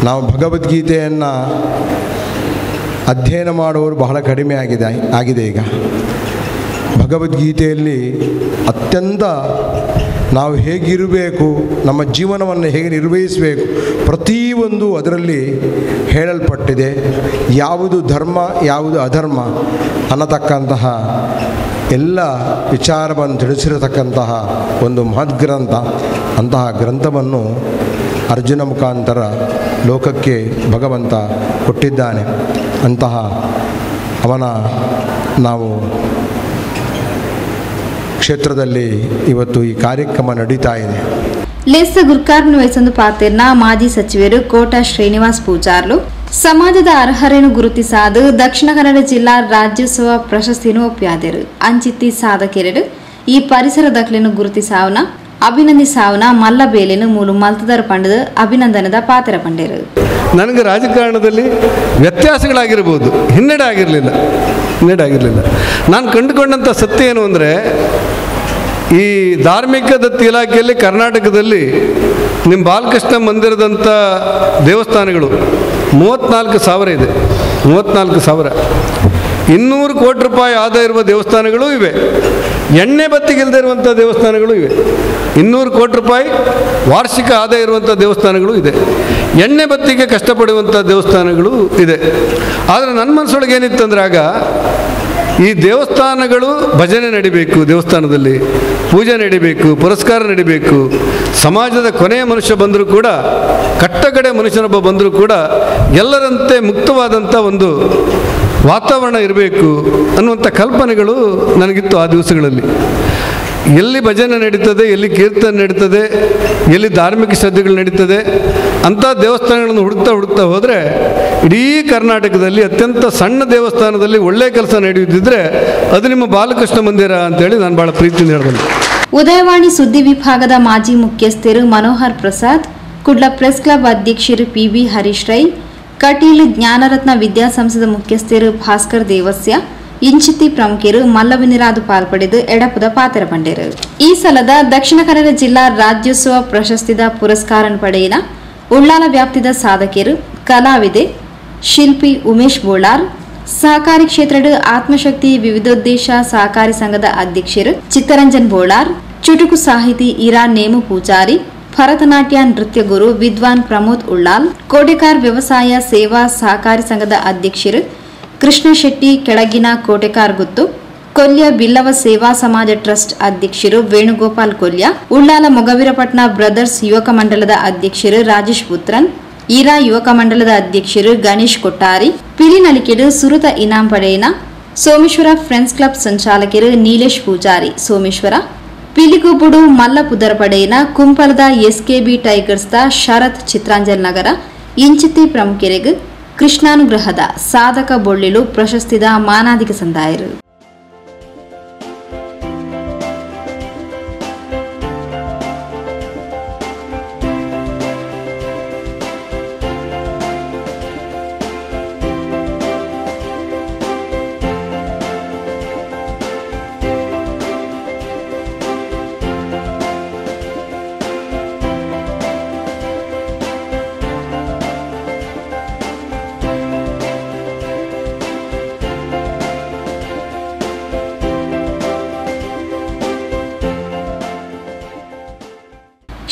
ನಾವು ಭಗವದ್ಗೀತೆಯನ್ನು ಅಧ್ಯಯನ ಮಾಡುವವರು ಬಹಳ ಕಡಿಮೆ ಆಗಿದೆ ಈಗ. ಭಗವದ್ಗೀತೆಯಲ್ಲಿ ಅತ್ಯಂತ ನಾವು ಹೇಗಿರಬೇಕು, ನಮ್ಮ ಜೀವನವನ್ನು ಹೇಗೆ ನಿರ್ವಹಿಸಬೇಕು ಪ್ರತಿಯೊಂದು ಅದರಲ್ಲಿ ಹೇಳಲ್ಪಟ್ಟಿದೆ. ಯಾವುದು ಧರ್ಮ ಯಾವುದು ಅಧರ್ಮ ಅನ್ನತಕ್ಕಂತಹ ಎಲ್ಲ ವಿಚಾರವನ್ನು ತಿಳಿಸಿರತಕ್ಕಂತಹ ಒಂದು ಮಹದ್ಗ್ರಂಥ. ಅಂತಹ ಗ್ರಂಥವನ್ನು ಅರ್ಜುನ ಮುಖಾಂತರ ಲೋಕಕ್ಕೆ ಭಗವಂತ ಕೊಟ್ಟಿದ್ದಾನೆ. ಅಂತಹ ಅವನ ನಾವು ಕ್ಷೇತ್ರದಲ್ಲಿ ಇವತ್ತು ಈ ಕಾರ್ಯಕ್ರಮ ನಡೀತಾ ಇದೆ. ಲೇಸ ಗುರ್ಕಾರ್ನ ವಹಿಸೊಂದು ಪಾತಿರ್ನ ಮಾಜಿ ಸಚಿವರು ಕೋಟ ಶ್ರೀನಿವಾಸ್ ಪೂಜಾರ್ಲು ಸಮಾಜದ ಅರ್ಹರನ್ನು ಗುರುತಿಸಾದು ದಕ್ಷಿಣ ಕನ್ನಡ ಜಿಲ್ಲಾ ರಾಜ್ಯೋತ್ಸವ ಪ್ರಶಸ್ತಿನೂ ಒಪ್ಪಿಯಾದರು. ಅಂಚಿತ್ತಿ ಸಾಧಕೆರಡು ಈ ಪರಿಸರ ದಖಲೆಯನ್ನು ಗುರುತಿಸಾವನ ಅಭಿನಂದಿಸಾವನ ಮಲ್ಲ ಬೇಲೆನು ಮೂಲು ಮಲ್ತದರ ಪಂಡದ ಅಭಿನಂದನದ ಪಾತ್ರ ಪಂಡೇರು. ನನಗೆ ರಾಜಕಾರಣದಲ್ಲಿ ವ್ಯತ್ಯಾಸಗಳಾಗಿರ್ಬೋದು, ಹಿನ್ನಡೆ ಆಗಿರಲಿಲ್ಲ. ನಾನು ಕಂಡುಕೊಂಡಂಥ ಸತ್ಯ ಏನು ಅಂದರೆ, ಈ ಧಾರ್ಮಿಕ ದತ್ತಿ ಇಲಾಖೆಯಲ್ಲಿ ಕರ್ನಾಟಕದಲ್ಲಿ ನಿಮ್ಮ ಬಾಲಕೃಷ್ಣ ಮಂದಿರದಂಥ ದೇವಸ್ಥಾನಗಳು 34,000 ಇದೆ. 34,000. 200 ಕೋಟಿ ರೂಪಾಯಿ ಆದಾಯ ಇರುವ ದೇವಸ್ಥಾನಗಳೂ ಇವೆ, ಎಣ್ಣೆ ಬತ್ತಿಗಿಲ್ಲದೆ ಇರುವಂಥ ದೇವಸ್ಥಾನಗಳೂ ಇವೆ. 200 ಕೋಟಿ ರೂಪಾಯಿ ವಾರ್ಷಿಕ ಆದಾಯ ಇರುವಂಥ ದೇವಸ್ಥಾನಗಳು ಇದೆ, ಎಣ್ಣೆ ಬತ್ತಿಗೆ ಕಷ್ಟಪಡುವಂಥ ದೇವಸ್ಥಾನಗಳು ಇದೆ. ಆದರೆ ನನ್ನ ಮನಸ್ಸೊಳಗೆ ಏನಿತ್ತಂದ್ರೆ, ಆಗ ಈ ದೇವಸ್ಥಾನಗಳು ಭಜನೆ ನಡಿಬೇಕು, ದೇವಸ್ಥಾನದಲ್ಲಿ ಪೂಜೆ ನಡಿಬೇಕು, ಪುರಸ್ಕಾರ ನಡಿಬೇಕು, ಸಮಾಜದ ಕೊನೆಯ ಮನುಷ್ಯ ಬಂದರೂ ಕೂಡ, ಕಟ್ಟಕಡೆ ಮನುಷ್ಯನೊಬ್ಬ ಬಂದರೂ ಕೂಡ ಎಲ್ಲರಂತೆ ಮುಕ್ತವಾದಂಥ ಒಂದು ವಾತಾವರಣ ಇರಬೇಕು ಅನ್ನುವಂಥ ಕಲ್ಪನೆಗಳು ನನಗಿತ್ತು ಆ ದಿವಸಗಳಲ್ಲಿ. ಎಲ್ಲಿ ಭಜನೆ ನಡೀತದೆ, ಎಲ್ಲಿ ಕೀರ್ತನೆ ನಡೀತದೆ, ಎಲ್ಲಿ ಧಾರ್ಮಿಕ ಶ್ರದ್ಧೆಗಳು ನಡೀತದೆ ಅಂಥ ದೇವಸ್ಥಾನಗಳನ್ನು ಹುಡುಕ್ತಾ ಹುಡುಕ್ತಾ ಹೋದರೆ ಇಡೀ ಕರ್ನಾಟಕದಲ್ಲಿ ಅತ್ಯಂತ ಸಣ್ಣ ದೇವಸ್ಥಾನದಲ್ಲಿ ಒಳ್ಳೆಯ ಕೆಲಸ ನಡೆಯುತ್ತಿದ್ದರೆ ಅದು ನಿಮ್ಮ ಬಾಲಕೃಷ್ಣ ಮಂದಿರ ಅಂತೇಳಿ ನಾನು ಭಾಳ ಪ್ರೀತಿಯಿಂದ ಹೇಳಬಲ್ಲೆ. ಉದಯವಾಣಿ ಸುದ್ದಿ ವಿಭಾಗದ ಮಾಜಿ ಮುಖ್ಯಸ್ಥರು ಮನೋಹರ್ ಪ್ರಸಾದ್, ಕುಡ್ಲ ಪ್ರೆಸ್ ಕ್ಲಬ್ ಅಧ್ಯಕ್ಷರು ಪಿಬಿ ಹರೀಶ್ ರೈ, ಕಟೀಲು ಜ್ಞಾನರತ್ನ ವಿದ್ಯಾಸಂಸ್ಥೆದ ಮುಖ್ಯಸ್ಥರು ಭಾಸ್ಕರ್ ದೇವಸ್ಯ, ಇಂಚಿತಿ ಪ್ರಮುಖರು ಮಲ್ಲವಿನಿರಾದು ಪಾಲ್ಪಡೆದು ಎಡಪುದ ಪಾತ್ರ ಪಂಡೇರು. ಈ ಸಲದ ದಕ್ಷಿಣ ಕನ್ನಡ ಜಿಲ್ಲಾ ರಾಜ್ಯೋತ್ಸವ ಪ್ರಶಸ್ತಿದ ಪುರಸ್ಕಾರ ಪಡೆಯಿನ ಉಳ್ಳಾಲ ವ್ಯಾಪ್ತಿದ ಸಾಧಕರು ಕಲಾವಿದೆ ಶಿಲ್ಪಿ ಉಮೇಶ್ ಬೋಳಾರ್, ಸಹಕಾರಿ ಕ್ಷೇತ್ರದ ಆತ್ಮಶಕ್ತಿ ವಿವಿಧೋದ್ದೇಶ ಸಹಕಾರಿ ಸಂಘದ ಅಧ್ಯಕ್ಷರು ಚಿತ್ತರಂಜನ್ ಬೋಳಾರ್, ಚುಟುಕು ಸಾಹಿತಿ ಇರಾ ನೇಮು ಪೂಜಾರಿ, ಭರತನಾಟ್ಯ ನೃತ್ಯ ಗುರು ವಿದ್ವಾನ್ ಪ್ರಮೋದ್ ಉಳ್ಳಾಲ್, ಕೋಟೆಕಾರ್ ವ್ಯವಸಾಯ ಸೇವಾ ಸಹಕಾರಿ ಸಂಘದ ಅಧ್ಯಕ್ಷರು ಕೃಷ್ಣ ಶೆಟ್ಟಿ ಕೆಳಗಿನ ಕೋಟೆಕಾರ್ ಗುತ್ತು, ಕೊಲ್ಯ ಬಿಲ್ಲವ ಸೇವಾ ಸಮಾಜ ಟ್ರಸ್ಟ್ ಅಧ್ಯಕ್ಷರು ವೇಣುಗೋಪಾಲ್ ಕೊಲ್ಯ, ಉಳ್ಳಾಲ ಮೊಗವೀರಪಟ್ನ ಬ್ರದರ್ಸ್ ಯುವಕ ಮಂಡಲದ ಅಧ್ಯಕ್ಷರು ರಾಜೇಶ್ ಪುತ್ರನ್, ಈರಾ ಯುವಕ ಮಂಡಲದ ಅಧ್ಯಕ್ಷರು ಗಣೇಶ್ ಕೊಟ್ಟಾರಿ, ಪಿಲಿನಲಿಕೆಡು ಸುರುತ ಇನಾಂ ಪಡೆಯಿನ ಸೋಮೇಶ್ವರ ಫ್ರೆಂಡ್ಸ್ ಕ್ಲಬ್ ಸಂಚಾಲಕರು ನೀಲೇಶ್ ಪೂಜಾರಿ ಸೋಮೇಶ್ವರ, ಪಿಲಿಗೂಬುಡು ಮಲ್ಲ ಪುದರ್ ಪಡೆಯಿನ ಕುಂಪಲದ ಎಸ್ಕೆಬಿ ಟೈಗರ್ಸ್ದ ಶರತ್ ಚಿತ್ರಾಂಜಲ್ ನಗರ ಇಂಚಿತಿ ಪ್ರಮುಖರಿಗೆ ಕೃಷ್ಣಾನುಗ್ರಹದ ಸಾಧಕ ಬೊಳ್ಳಿಲು ಪ್ರಶಸ್ತಿದ ಮಾನಾದಿಕ ಸಂದಾಯರು.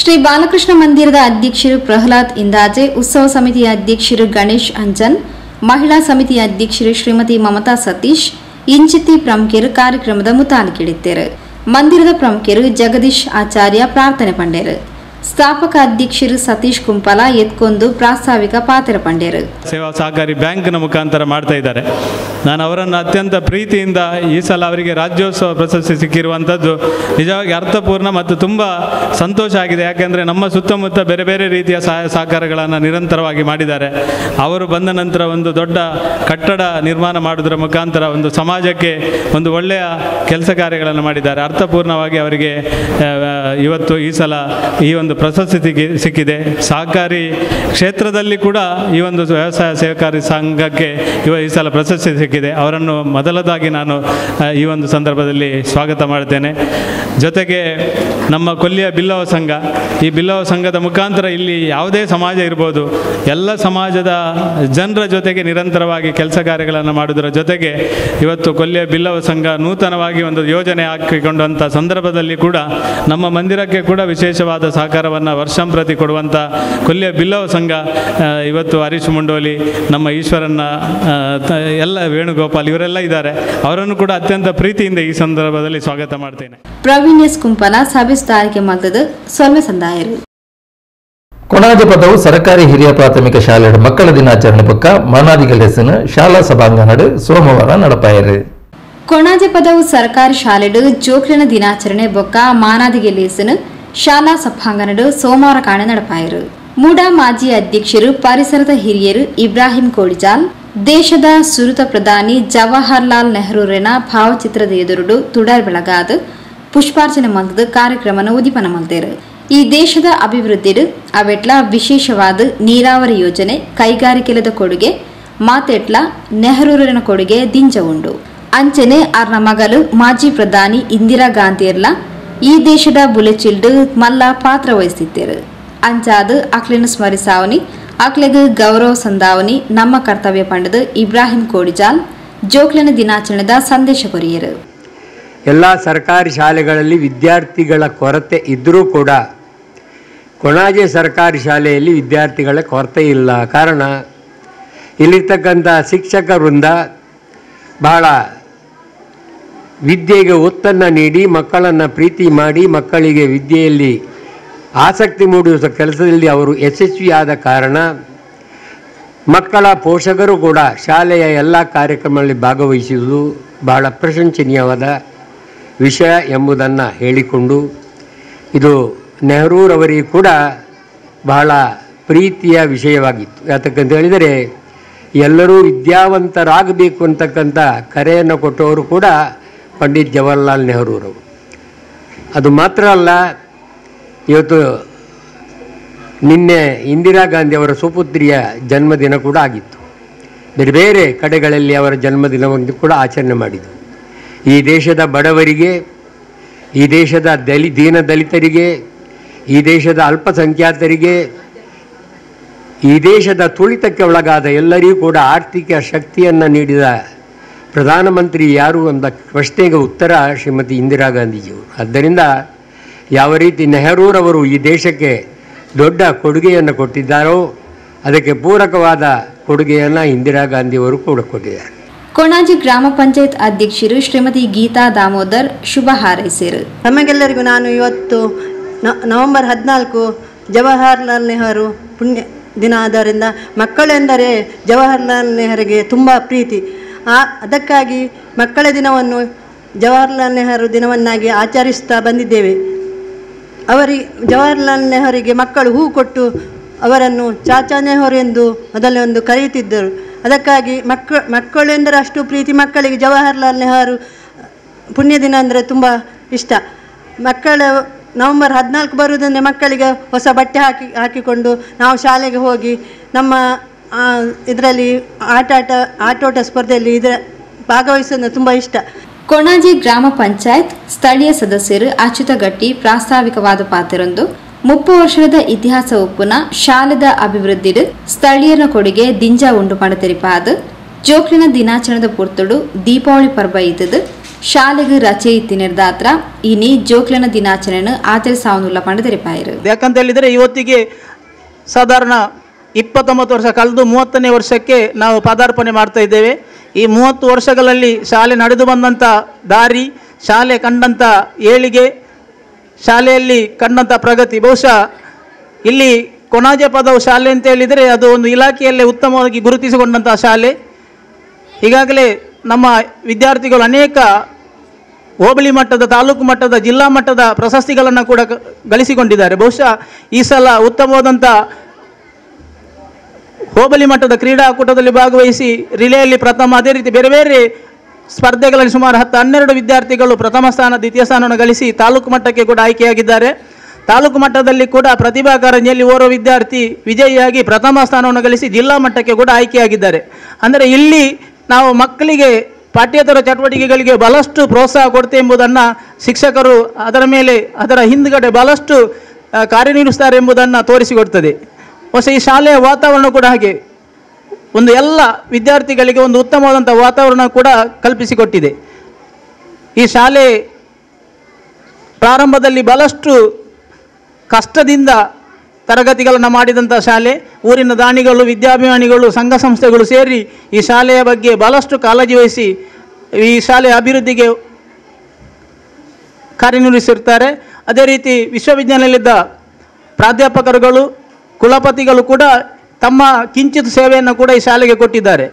ಶ್ರೀ ಬಾಲಕೃಷ್ಣ ಮಂದಿರದ ಅಧ್ಯಕ್ಷರು ಪ್ರಹ್ಲಾದ್ ಇಂದಾಜೆ, ಉತ್ಸವ ಸಮಿತಿಯ ಅಧ್ಯಕ್ಷರು ಗಣೇಶ್ ಅಂಜನ್, ಮಹಿಳಾ ಸಮಿತಿಯ ಅಧ್ಯಕ್ಷರು ಶ್ರೀಮತಿ ಮಮತಾ ಸತೀಶ್ ಇಂಚಿತಿ ಪ್ರಮುಖರು ಕಾರ್ಯಕ್ರಮದ ಮುತಾಲಿಕಿಡಿದ್ದರು. ಮಂದಿರದ ಪ್ರಮುಖರು ಜಗದೀಶ್ ಆಚಾರ್ಯ ಪ್ರಾರ್ಥನೆ ಪಂಡೇರು. ಸ್ಥಾಪಕ ಅಧ್ಯಕ್ಷರು ಸತೀಶ್ ಕುಂಪಲ ಎತ್ಕೊಂಡು ಪ್ರಾಸ್ತಾವಿಕ ಪಾತ್ರ ಪಂಡೇರು. ಸೇವಾ ಸಹಕಾರಿ ಬ್ಯಾಂಕ್ನ ಮುಖಾಂತರ ಮಾಡ್ತಾ ಇದ್ದಾರೆ. ನಾನು ಅವರನ್ನು ಅತ್ಯಂತ ಪ್ರೀತಿಯಿಂದ ಈ ಸಲ ಅವರಿಗೆ ರಾಜ್ಯೋತ್ಸವ ಪ್ರಶಸ್ತಿ ಸಿಕ್ಕಿರುವಂಥದ್ದು ನಿಜವಾಗಿ ಅರ್ಥಪೂರ್ಣ ಮತ್ತು ತುಂಬ ಸಂತೋಷ ಆಗಿದೆ. ಯಾಕೆಂದರೆ ನಮ್ಮ ಸುತ್ತಮುತ್ತ ಬೇರೆ ಬೇರೆ ರೀತಿಯ ಸಹಾಯ ಸಹಕಾರಗಳನ್ನು ನಿರಂತರವಾಗಿ ಮಾಡಿದ್ದಾರೆ. ಅವರು ಬಂದ ನಂತರ ಒಂದು ದೊಡ್ಡ ಕಟ್ಟಡ ನಿರ್ಮಾಣ ಮಾಡೋದರ ಮುಖಾಂತರ ಒಂದು ಸಮಾಜಕ್ಕೆ ಒಂದು ಒಳ್ಳೆಯ ಕೆಲಸ ಕಾರ್ಯಗಳನ್ನು ಮಾಡಿದ್ದಾರೆ. ಅರ್ಥಪೂರ್ಣವಾಗಿ ಅವರಿಗೆ ಇವತ್ತು ಈ ಸಲ ಈ ಒಂದು ಪ್ರಶಸ್ತಿ ಸಿಕ್ಕಿದೆ. ಸಹಕಾರಿ ಕ್ಷೇತ್ರದಲ್ಲಿ ಕೂಡ ಈ ಒಂದು ವ್ಯವಸಾಯ ಸಹಕಾರಿ ಸಂಘಕ್ಕೆ ಈ ಸಲ ಪ್ರಶಸ್ತಿ ಸಿಕ್ಕಿದೆ. ಅವರನ್ನು ಮೊದಲದಾಗಿ ನಾನು ಈ ಒಂದು ಸಂದರ್ಭದಲ್ಲಿ ಸ್ವಾಗತ ಮಾಡ್ತೇನೆ. ಜೊತೆಗೆ ನಮ್ಮ ಕೊಲ್ಲಿಯ ಬಿಲ್ಲವ ಸಂಘ, ಈ ಬಿಲ್ಲವ ಸಂಘದ ಮುಖಾಂತರ ಇಲ್ಲಿ ಯಾವುದೇ ಸಮಾಜ ಇರ್ಬೋದು, ಎಲ್ಲ ಸಮಾಜದ ಜನರ ಜೊತೆಗೆ ನಿರಂತರವಾಗಿ ಕೆಲಸ ಕಾರ್ಯಗಳನ್ನು ಮಾಡೋದರ ಜೊತೆಗೆ ಇವತ್ತು ಕೊಲ್ಲಿಯ ಬಿಲ್ಲವ ಸಂಘ ನೂತನವಾಗಿ ಒಂದು ಯೋಜನೆ ಹಾಕಿಕೊಂಡಂಥ ಸಂದರ್ಭದಲ್ಲಿ ಕೂಡ ನಮ್ಮ ಮಂದಿರಕ್ಕೆ ಕೂಡ ವಿಶೇಷವಾದ ಸಹಕಾರವನ್ನು ವರ್ಷಂಪ್ರತಿ ಕೊಡುವಂಥ ಕೊಲ್ಲಿಯ ಬಿಲ್ಲವ ಸಂಘ ಇವತ್ತು ಹರೀಶ್ ಮುಂಡೋಲಿ, ನಮ್ಮ ಈಶ್ವರನ್ನ, ಎಲ್ಲ ವೇಣುಗೋಪಾಲ್ ಇವರೆಲ್ಲ ಇದ್ದಾರೆ. ಅವರನ್ನು ಕೂಡ ಅತ್ಯಂತ ಪ್ರೀತಿಯಿಂದ ಈ ಸಂದರ್ಭದಲ್ಲಿ ಸ್ವಾಗತ ಮಾಡ್ತೇನೆ. ಪ್ರವೀಣ್ ಎಸ್ ಕುಂಪಲ ಸಭೆ ತಾರೀಕೆ ಮಲ್ತದ ಸೊಲ್ಮೆ ಸಂದಾಯರು. ಕೊಣಾಜೆ ಪದವು ಸರ್ಕಾರಿ ಹಿರಿಯ ಪ್ರಾಥಮಿಕ ಶಾಲೆ ಮಕ್ಕಳ ದಿನಾಚರಣೆ ಪಕ್ಕ ಮಾನಾದಿಗಳ ಶಾಲಾ ಸಭಾಂಗಣ ಸೋಮವಾರ ನಡಪಾಯರು. ಕೊಣಾಜೆ ಪದವು ಸರ್ಕಾರಿ ಶಾಲೆಡು ಜೋಕ್ಲಿನ ದಿನಾಚರಣೆ ಬೊಕ್ಕ ಮಾನಾದಿಗೆ ಶಾಲಾ ಸಭಾಂಗಣಡು ಸೋಮವಾರ ಕಾಣೆ ನಡಪಾಯರು. ಮೂಡಾ ಮಾಜಿ ಅಧ್ಯಕ್ಷರು ಪರಿಸರದ ಹಿರಿಯರು ಇಬ್ರಾಹಿಂ ಕೋಡಿಜಾಲ್, ದೇಶದ ಸುರುತ ಪ್ರಧಾನಿ ಜವಾಹರ್ಲಾಲ್ ನೆಹರೂರಿನ ಭಾವಚಿತ್ರದ ಎದುರುಡು ತುಡರ್ ಬೆಳಗಾದ ಪುಷ್ಪಾರ್ಚನೆ ಮಲ್ತದ ಕಾರ್ಯಕ್ರಮನ ಉದ್ದೀಪನ ಮಲ್ತೇರು. ಈ ದೇಶದ ಅಭಿವೃದ್ಧಿಡು ಅವೆಟ್ಲ ವಿಶೇಷವಾದ ನೀರಾವರಿ ಯೋಜನೆ, ಕೈಗಾರಿಕೆಲದ ಕೊಡುಗೆ, ಮಾತೆಟ್ಲ ನೆಹರೂರಿನ ಕೊಡುಗೆ ದಿಂಜ ಉಂಡು. ಅಂಚನೆ ಅರ್ನ ಮಗಲು ಮಾಜಿ ಪ್ರಧಾನಿ ಇಂದಿರಾ ಗಾಂಧಿಯರ್ಲ ಈ ದೇಶದ ಬುಲೆಚಿಲ್ಡು ಮಲ್ಲ ಪಾತ್ರ ವಹಿಸಿದ್ದೇರು. ಅಂಚಾದ ಅಕ್ಲೆನು ಸ್ಮರಿಸಾವನಿ, ಅಕ್ಲೆಗ್ ಗೌರವ ಸಂದಾವನಿ ನಮ್ಮ ಕರ್ತವ್ಯ ಪಂಡದು ಇಬ್ರಾಹಿಂ ಕೋಡಿಜಾಲ್ ಜೋಕ್ಲೆನ ದಿನಾಚರಣೆದ ಸಂದೇಶ ಕೊರಿಯರು. ಎಲ್ಲ ಸರ್ಕಾರಿ ಶಾಲೆಗಳಲ್ಲಿ ವಿದ್ಯಾರ್ಥಿಗಳ ಕೊರತೆ ಇದ್ದರೂ ಕೂಡ ಕೊಣಾಜೆ ಸರ್ಕಾರಿ ಶಾಲೆಯಲ್ಲಿ ವಿದ್ಯಾರ್ಥಿಗಳ ಕೊರತೆ ಇಲ್ಲ. ಕಾರಣ ಇಲ್ಲಿರ್ತಕ್ಕಂಥ ಶಿಕ್ಷಕ ವೃಂದ ಬಹಳ ವಿದ್ಯೆಗೆ ಒತ್ತನ್ನು ನೀಡಿ ಮಕ್ಕಳನ್ನು ಪ್ರೀತಿ ಮಾಡಿ ಮಕ್ಕಳಿಗೆ ವಿದ್ಯೆಯಲ್ಲಿ ಆಸಕ್ತಿ ಮೂಡಿಸುವ ಕೆಲಸದಲ್ಲಿ ಅವರು ಯಶಸ್ವಿಯಾದ ಕಾರಣ ಮಕ್ಕಳ ಪೋಷಕರು ಕೂಡ ಶಾಲೆಯ ಎಲ್ಲ ಕಾರ್ಯಕ್ರಮಗಳಲ್ಲಿ ಭಾಗವಹಿಸುವುದು ಬಹಳ ಪ್ರಶಂಸನೀಯವಾದ ವಿಷಯ ಎಂಬುದನ್ನು ಹೇಳಿಕೊಂಡು ಇದು ನೆಹರೂರವರಿಗೆ ಕೂಡ ಬಹಳ ಪ್ರೀತಿಯ ವಿಷಯವಾಗಿತ್ತು. ಯಾತಕ್ಕಂತ ಹೇಳಿದರೆ ಎಲ್ಲರೂ ವಿದ್ಯಾವಂತರಾಗಬೇಕು ಅಂತಕ್ಕಂಥ ಕರೆಯನ್ನು ಕೊಟ್ಟವರು ಕೂಡ ಪಂಡಿತ್ ಜವಾಹರ್ಲಾಲ್ ನೆಹರೂರವರು. ಅದು ಮಾತ್ರ ಅಲ್ಲ, ಇವತ್ತು ನಿನ್ನೆ ಇಂದಿರಾ ಗಾಂಧಿಯವರ ಸುಪುತ್ರಿಯ ಜನ್ಮದಿನ ಕೂಡ ಆಗಿತ್ತು. ಬೇರೆ ಬೇರೆ ಕಡೆಗಳಲ್ಲಿ ಅವರ ಜನ್ಮದಿನವನ್ನು ಕೂಡ ಆಚರಣೆ ಮಾಡಿದರು. ಈ ದೇಶದ ಬಡವರಿಗೆ, ಈ ದೇಶದ ದೀನ ದಲಿತರಿಗೆ, ಈ ದೇಶದ ಅಲ್ಪಸಂಖ್ಯಾತರಿಗೆ, ಈ ದೇಶದ ತುಳಿತಕ್ಕೆ ಒಳಗಾದ ಎಲ್ಲರಿಗೂ ಕೂಡ ಆರ್ಥಿಕ ಶಕ್ತಿಯನ್ನು ನೀಡಿದ ಪ್ರಧಾನಮಂತ್ರಿ ಯಾರು ಎಂಬ ಪ್ರಶ್ನೆಗೆ ಉತ್ತರ ಶ್ರೀಮತಿ ಇಂದಿರಾ ಗಾಂಧೀಜಿಯವರು. ಆದ್ದರಿಂದ ಯಾವ ರೀತಿ ನೆಹರೂರವರು ಈ ದೇಶಕ್ಕೆ ದೊಡ್ಡ ಕೊಡುಗೆಯನ್ನು ಕೊಟ್ಟಿದ್ದಾರೋ ಅದಕ್ಕೆ ಪೂರಕವಾದ ಕೊಡುಗೆಯನ್ನು ಇಂದಿರಾ ಗಾಂಧಿಯವರು ಕೂಡ ಕೊಟ್ಟಿದ್ದಾರೆ. ಕೊಣಾಜೆ ಗ್ರಾಮ ಪಂಚಾಯತ್ ಅಧ್ಯಕ್ಷರು ಶ್ರೀಮತಿ ಗೀತಾ ದಾಮೋದರ್ ಶುಭ ಹಾರೈಸಿದರು. ನಮಗೆಲ್ಲರಿಗೂ ನಾನು ಇವತ್ತು ನವೆಂಬರ್ 14 ಜವಾಹರ್ಲಾಲ್ ನೆಹರು ಪುಣ್ಯ ದಿನ. ಆದ್ದರಿಂದ ಮಕ್ಕಳೆಂದರೆ ಜವಾಹರ್ಲಾಲ್ ನೆಹರಿಗೆ ತುಂಬ ಪ್ರೀತಿ. ಅದಕ್ಕಾಗಿ ಮಕ್ಕಳ ದಿನವನ್ನು ಜವಾಹರ್ಲಾಲ್ ನೆಹರು ದಿನವನ್ನಾಗಿ ಆಚರಿಸ್ತಾ ಬಂದಿದ್ದೇವೆ. ಜವಾಹರ್ಲಾಲ್ ನೆಹರಿಗೆ ಮಕ್ಕಳು ಹೂ ಕೊಟ್ಟು ಅವರನ್ನು ಚಾಚಾ ನೆಹರು ಎಂದು ಮೊದಲೇ ಕರೆಯುತ್ತಿದ್ದರು. ಅದಕ್ಕಾಗಿ ಮಕ್ಕಳೆಂದರೆ ಅಷ್ಟು ಪ್ರೀತಿ. ಮಕ್ಕಳಿಗೆ ಜವಾಹರ್ಲಾಲ್ ನೆಹರು ಪುಣ್ಯದಿನ ಅಂದರೆ ತುಂಬ ಇಷ್ಟ. ಮಕ್ಕಳು ನವೆಂಬರ್ 14 ಬರುವುದಂದರೆ ಮಕ್ಕಳಿಗೆ ಹೊಸ ಬಟ್ಟೆ ಹಾಕಿಕೊಂಡು ನಾವು ಶಾಲೆಗೆ ಹೋಗಿ ನಮ್ಮ ಇದರಲ್ಲಿ ಆಟೋಟ ಸ್ಪರ್ಧೆಯಲ್ಲಿ ಇದರ ಭಾಗವಹಿಸೋದು ತುಂಬ ಇಷ್ಟ. ಕೊಣಾಜೆ ಗ್ರಾಮ ಪಂಚಾಯತ್ ಸ್ಥಳೀಯ ಸದಸ್ಯರು ಅಚ್ಯುತಗಟ್ಟಿ ಪ್ರಾಸ್ತಾವಿಕವಾದ ಪಾತ್ರರೊಂದು 30 ವರ್ಷದ ಇತಿಹಾಸ ಉಪ್ಪುನ ಶಾಲೆದ ಅಭಿವೃದ್ಧಿಡು ಸ್ಥಳೀಯರ ಕೊಡುಗೆ ದಿಂಜ ಉಂಡು ಪಣತೆರಿಪಾದ ಜೋಕ್ಲಿನ ದಿನಾಚರಣೆದ ಪುರ್ತುಡು ದೀಪಾವಳಿ ಪರ್ವ ಇದ್ದದು ಶಾಲೆಗೆ ರಚೆ ಇತ್ತಿನಿರ್ದಾತ್ರ ಇನಿ ಜೋಕ್ಲಿನ ದಿನಾಚರಣೆ ಆಚರಿಸಾವನುಲ್ಲ ಪಣತೆರಿಪಾಯರು. ಯಾಕಂತ ಹೇಳಿದರೆ ಇವತ್ತಿಗೆ ಸಾಧಾರಣ 29 ವರ್ಷ ಕಳೆದು 30ನೇ ವರ್ಷಕ್ಕೆ ನಾವು ಪಾದಾರ್ಪಣೆ ಮಾಡ್ತಾ ಇದ್ದೇವೆ. ಈ 30 ವರ್ಷಗಳಲ್ಲಿ ಶಾಲೆ ನಡೆದು ಬಂದಂಥ ದಾರಿ, ಶಾಲೆ ಕಂಡಂಥ ಏಳಿಗೆ, ಶಾಲೆಯಲ್ಲಿ ಕಂಡಂಥ ಪ್ರಗತಿ, ಬಹುಶಃ ಇಲ್ಲಿ ಕೊಣಾಜೆ ಪದವು ಶಾಲೆ ಅಂತ ಹೇಳಿದರೆ ಅದು ಒಂದು ಇಲಾಖೆಯಲ್ಲೇ ಉತ್ತಮವಾಗಿ ಗುರುತಿಸಿಕೊಂಡಂಥ ಶಾಲೆ. ಈಗಾಗಲೇ ನಮ್ಮ ವಿದ್ಯಾರ್ಥಿಗಳು ಅನೇಕ ಹೋಬಳಿ ಮಟ್ಟದ, ತಾಲೂಕು ಮಟ್ಟದ, ಜಿಲ್ಲಾ ಮಟ್ಟದ ಪ್ರಶಸ್ತಿಗಳನ್ನು ಕೂಡ ಗಳಿಸಿಕೊಂಡಿದ್ದಾರೆ. ಬಹುಶಃ ಈ ಸಲ ಉತ್ತಮವಾದಂಥ ಹೋಬಳಿ ಮಟ್ಟದ ಕ್ರೀಡಾಕೂಟದಲ್ಲಿ ಭಾಗವಹಿಸಿ ರಿಲೆಯಲ್ಲಿ ಪ್ರಥಮ, ಅದೇ ರೀತಿ ಬೇರೆ ಬೇರೆ ಸ್ಪರ್ಧೆಗಳಲ್ಲಿ ಸುಮಾರು 10-12 ವಿದ್ಯಾರ್ಥಿಗಳು ಪ್ರಥಮ ಸ್ಥಾನ, ದ್ವಿತೀಯ ಸ್ಥಾನವನ್ನು ಗಳಿಸಿ ತಾಲೂಕು ಮಟ್ಟಕ್ಕೆ ಕೂಡ ಆಯ್ಕೆಯಾಗಿದ್ದಾರೆ. ತಾಲೂಕು ಮಟ್ಟದಲ್ಲಿ ಕೂಡ ಪ್ರತಿಭಾ ಕಾರಂಜಿಯಲ್ಲಿ ಓರ್ವ ವಿದ್ಯಾರ್ಥಿ ವಿಜಯಿಯಾಗಿ ಪ್ರಥಮ ಸ್ಥಾನವನ್ನು ಗಳಿಸಿ ಜಿಲ್ಲಾ ಮಟ್ಟಕ್ಕೆ ಕೂಡ ಆಯ್ಕೆಯಾಗಿದ್ದಾರೆ. ಅಂದರೆ ಇಲ್ಲಿ ನಾವು ಮಕ್ಕಳಿಗೆ ಪಾಠ್ಯೇತರ ಚಟುವಟಿಕೆಗಳಿಗೆ ಬಹಳಷ್ಟು ಪ್ರೋತ್ಸಾಹ ಕೊಡ್ತೇವೆ ಎಂಬುದನ್ನು ಶಿಕ್ಷಕರು ಅದರ ಮೇಲೆ ಅದರ ಹಿಂದುಗಡೆ ಬಹಳಷ್ಟು ಕಾರ್ಯನಿರ್ವಹಿಸ್ತಾರೆ ಎಂಬುದನ್ನು ತೋರಿಸಿಕೊಡ್ತದೆ. ಹೊಸ ಈ ಶಾಲೆಯ ವಾತಾವರಣ ಕೂಡ ಹಾಗೆ ಒಂದು ಎಲ್ಲ ವಿದ್ಯಾರ್ಥಿಗಳಿಗೆ ಒಂದು ಉತ್ತಮವಾದಂಥ ವಾತಾವರಣ ಕೂಡ ಕಲ್ಪಿಸಿಕೊಟ್ಟಿದೆ. ಈ ಶಾಲೆ ಪ್ರಾರಂಭದಲ್ಲಿ ಬಹಳಷ್ಟು ಕಷ್ಟದಿಂದ ತರಗತಿಗಳನ್ನು ಮಾಡಿದಂಥ ಶಾಲೆ. ಊರಿನ ದಾನಿಗಳು, ವಿದ್ಯಾಭಿಮಾನಿಗಳು, ಸಂಘ ಸಂಸ್ಥೆಗಳು ಸೇರಿ ಈ ಶಾಲೆಯ ಬಗ್ಗೆ ಬಹಳಷ್ಟು ಕಾಳಜಿ ವಹಿಸಿ ಈ ಶಾಲೆಯ ಅಭಿವೃದ್ಧಿಗೆ ಕಾರ್ಯನಿರ್ವಹಿಸಿರ್ತಾರೆ. ಅದೇ ರೀತಿ ವಿಶ್ವವಿದ್ಯಾನಿಲಯದ ಪ್ರಾಧ್ಯಾಪಕರುಗಳು, ಕುಲಪತಿಗಳು ಕೂಡ ತಮ್ಮ ಕಿಂಚಿತ್ ಸೇವೆಯನ್ನು ಕೂಡ ಈ ಶಾಲೆಗೆ ಕೊಟ್ಟಿದ್ದಾರೆ.